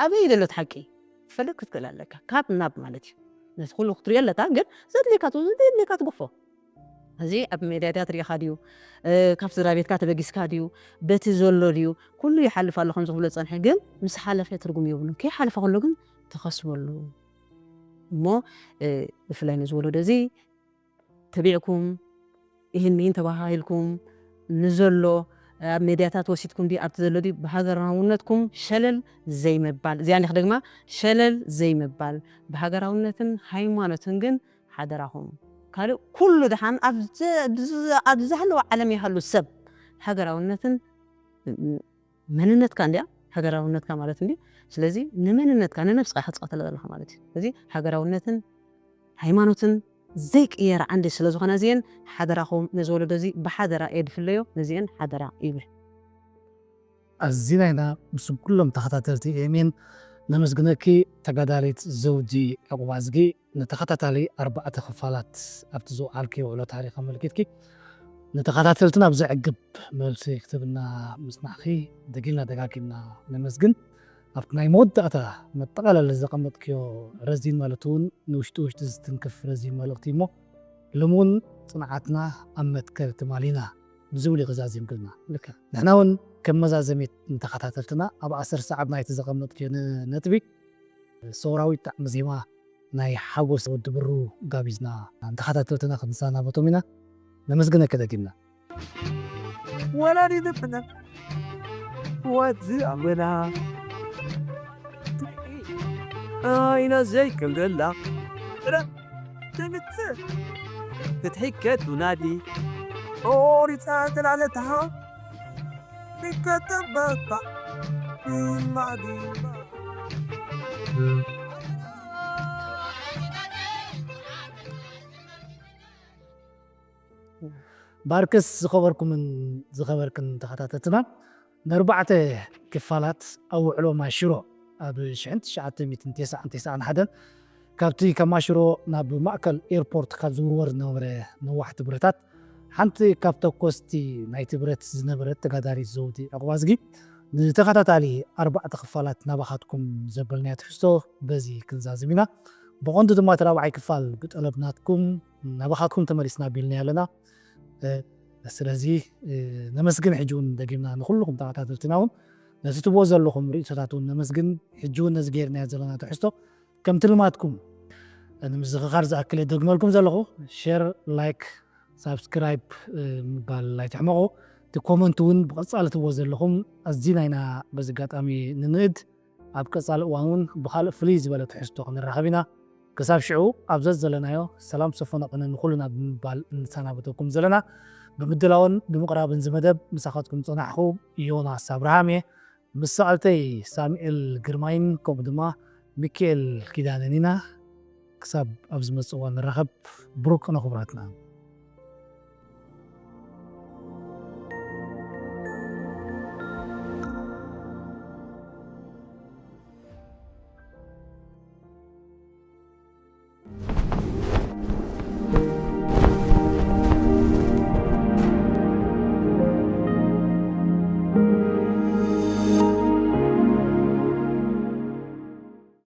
ኣበይ ዘሎ እቲ ሓቂ ክትፈልጥ ክትክእል ኣለካ ካብ ናብ ማለት እዩ ነቲ ኩሉ ክትሪኦ ኣለካ ግን ዘድልየካ ዘድልየካ ትገፎ እዚ ኣብ ሜድያታት ሪኢኻ ድዩ ካብ ስድራ ቤትካ ተበጊስካ ድዩ በቲ ዘሎ ድዩ ኩሉ ይሓልፍ ኣሎ ከም ዝኽብሎ ዝፀንሐ ግን ምስ ሓለፈ ትርጉም የብሉን ከይሓለፈ ከሎ ግን ተኸስበሉ እሞ ብፍላይ ነዚ ወለዶ እዚ ተቢዕኩም ይህን ይህን ተባሃሂልኩም ንዘሎ ኣብ ሜድያታት ወሲድኩም ድዩ ኣብቲ ዘሎ ድዩ ብሃገራውነትኩም ሸለል ዘይምባል እዚኣ እንዲኽ ደግማ ሸለል ዘይምባል ብሃገራውነትን ሃይማኖትን ግን ሓደራኹም ካልእ ኩሉ ድሓን ኣብ ዝሃለወ ዓለም ይሃሉ ሰብ ሃገራውነትን መንነትካ እንዲያ ሃገራውነትካ ማለት እንዲ ስለዚ ንመንነትካ ንነብስካ ኢኻ ትፃወተላ ዘለካ ማለት እዩ ስለዚ ሃገራውነትን ሃይማኖትን ዘይቅየር ዓንዲ ስለ ዝኾና እዚአን ሓደራኹም ነዚ ወለዶ እዚ ብሓደራ እየ ድፍለዮ ነዚአን ሓደራ ይብል ኣዚና ኢና ምስም ኩሎም ተኸታተልቲ ኤሜን ነመስግነኪ ተጋዳሊት ዘውዲ ዕቑባዝጊ ንተኸታታሊ ኣርባዕተ ክፋላት ኣብቲ ዝወዓልኪ ውዕሎ ታሪኽ ኣመልኪትኪ ንተኸታተልትና ብዘዕግብ መልሲ ክትብና ምጽናሕኺ ደጊምና ደጋጊምና ነመስግን። ኣብቲ ናይ መወዳእታ መጠቓለሊ ዘቐመጥክዮ ረዚን ማለት እውን ንውሽጢ ውሽጢ ዝትንክፍ ረዚን መልእኽቲ እሞ ሎሚ እውን ጽንዓትና ኣብ መትከል ትማል ኢና ብዝብል እዩ ክዛዚምክልና። ንሕና እውን ከም መዛዘሚት ንተኸታተልትና ኣብ ዓሰርተ ሰዓት ናይቲ ዘቐመጥክዮ ነጥቢ ሰውራዊት ጣዕሚ ዜማ ናይ ሓጎስ ወዲ ብሩ ጋቢዝና ንተኸታተልትና ክንሰናበቶም ኢና። ነመስግነኪ ደጊምና። ወላዲ ልብና ወዲ ኣበና ኣይና ዘይክልገላ ትምት ክትሕከ ዱናዲ ኦሪፃ ተላለታ ይከተበታ ማዲ ባርክስ ዝኸበርኩምን ዝኸበርክን ተኸታተልትና፣ ንኣርባዕተ ክፋላት ኣብ ውዕሎ ማይ ሽሮ ኣብ ሽሕን ትሽዓተ ሚእትን ተስዓን ተስዓን ሓደን ካብቲ ካብ ማሽሮ ናብ ማእከል ኤርፖርት ካብ ዝውርወር ዝነበረ ነዋሕቲ ብረታት ሓንቲ ካብ ተኮስቲ ናይቲ ብረት ዝነበረት ተጋዳሊት ዘውዲ ዕቑባዝጊ ንተኸታታሊ ኣርባዕተ ክፋላት ናባኻትኩም ዘበልናዮ ትሕዝቶ በዚ ክንዛዝም ኢና። ብቐንዱ ድማ እቲ ራብዓይ ክፋል ብጠለብ ናትኩም ናባኻትኩም ተመሊስና ቢልና ኣለና። ስለዚ ነመስግን። ሕጂ እውን ደጊምና ንኩልኹም ተኸታተልትና እውን ነቲ ትቦ ዘለኹም ርእይቶታት እውን ነመስግን። ሕጂ እውን ነዚ ገይርናዮ ዘለና ትሕዝቶ ከምቲ ልማድኩም ንምዝኽኻር ዝኣክል የደግመልኩም ዘለኹ፣ ሸር፣ ላይክ፣ ሳብስክራይብ ምባል ኣይትሕመቑ። እቲ ኮመንት እውን ብቐጻሊ ትቦ ዘለኹም ኣዚና ኢና በዚ ኣጋጣሚ ንንእድ። ኣብ ቀጻሊ እዋን እውን ብኻልእ ፍልይ ዝበለ ትሕዝቶ ክንራኸብ ኢና። ክሳብ ሽዑ ኣብ ዘዘለናዮ ሰላም ሰፈነ ቅነ ንኹልና ብምባል እንሰናበተኩም ዘለና። ብምድላውን ብምቕራብን ዝመደብ ምሳኻትኩም ጽናሕኹ ዮናስ ኣብርሃም እየ። ምስ ሰዓልተይ ሳሙኤል ግርማይን ከምኡ ድማ ሚካኤል ኪዳነን ኢና። ክሳብ ኣብ ዝመጽእ እዋን ንራኸብ። ብሩክ ቅነ ክቡራትና።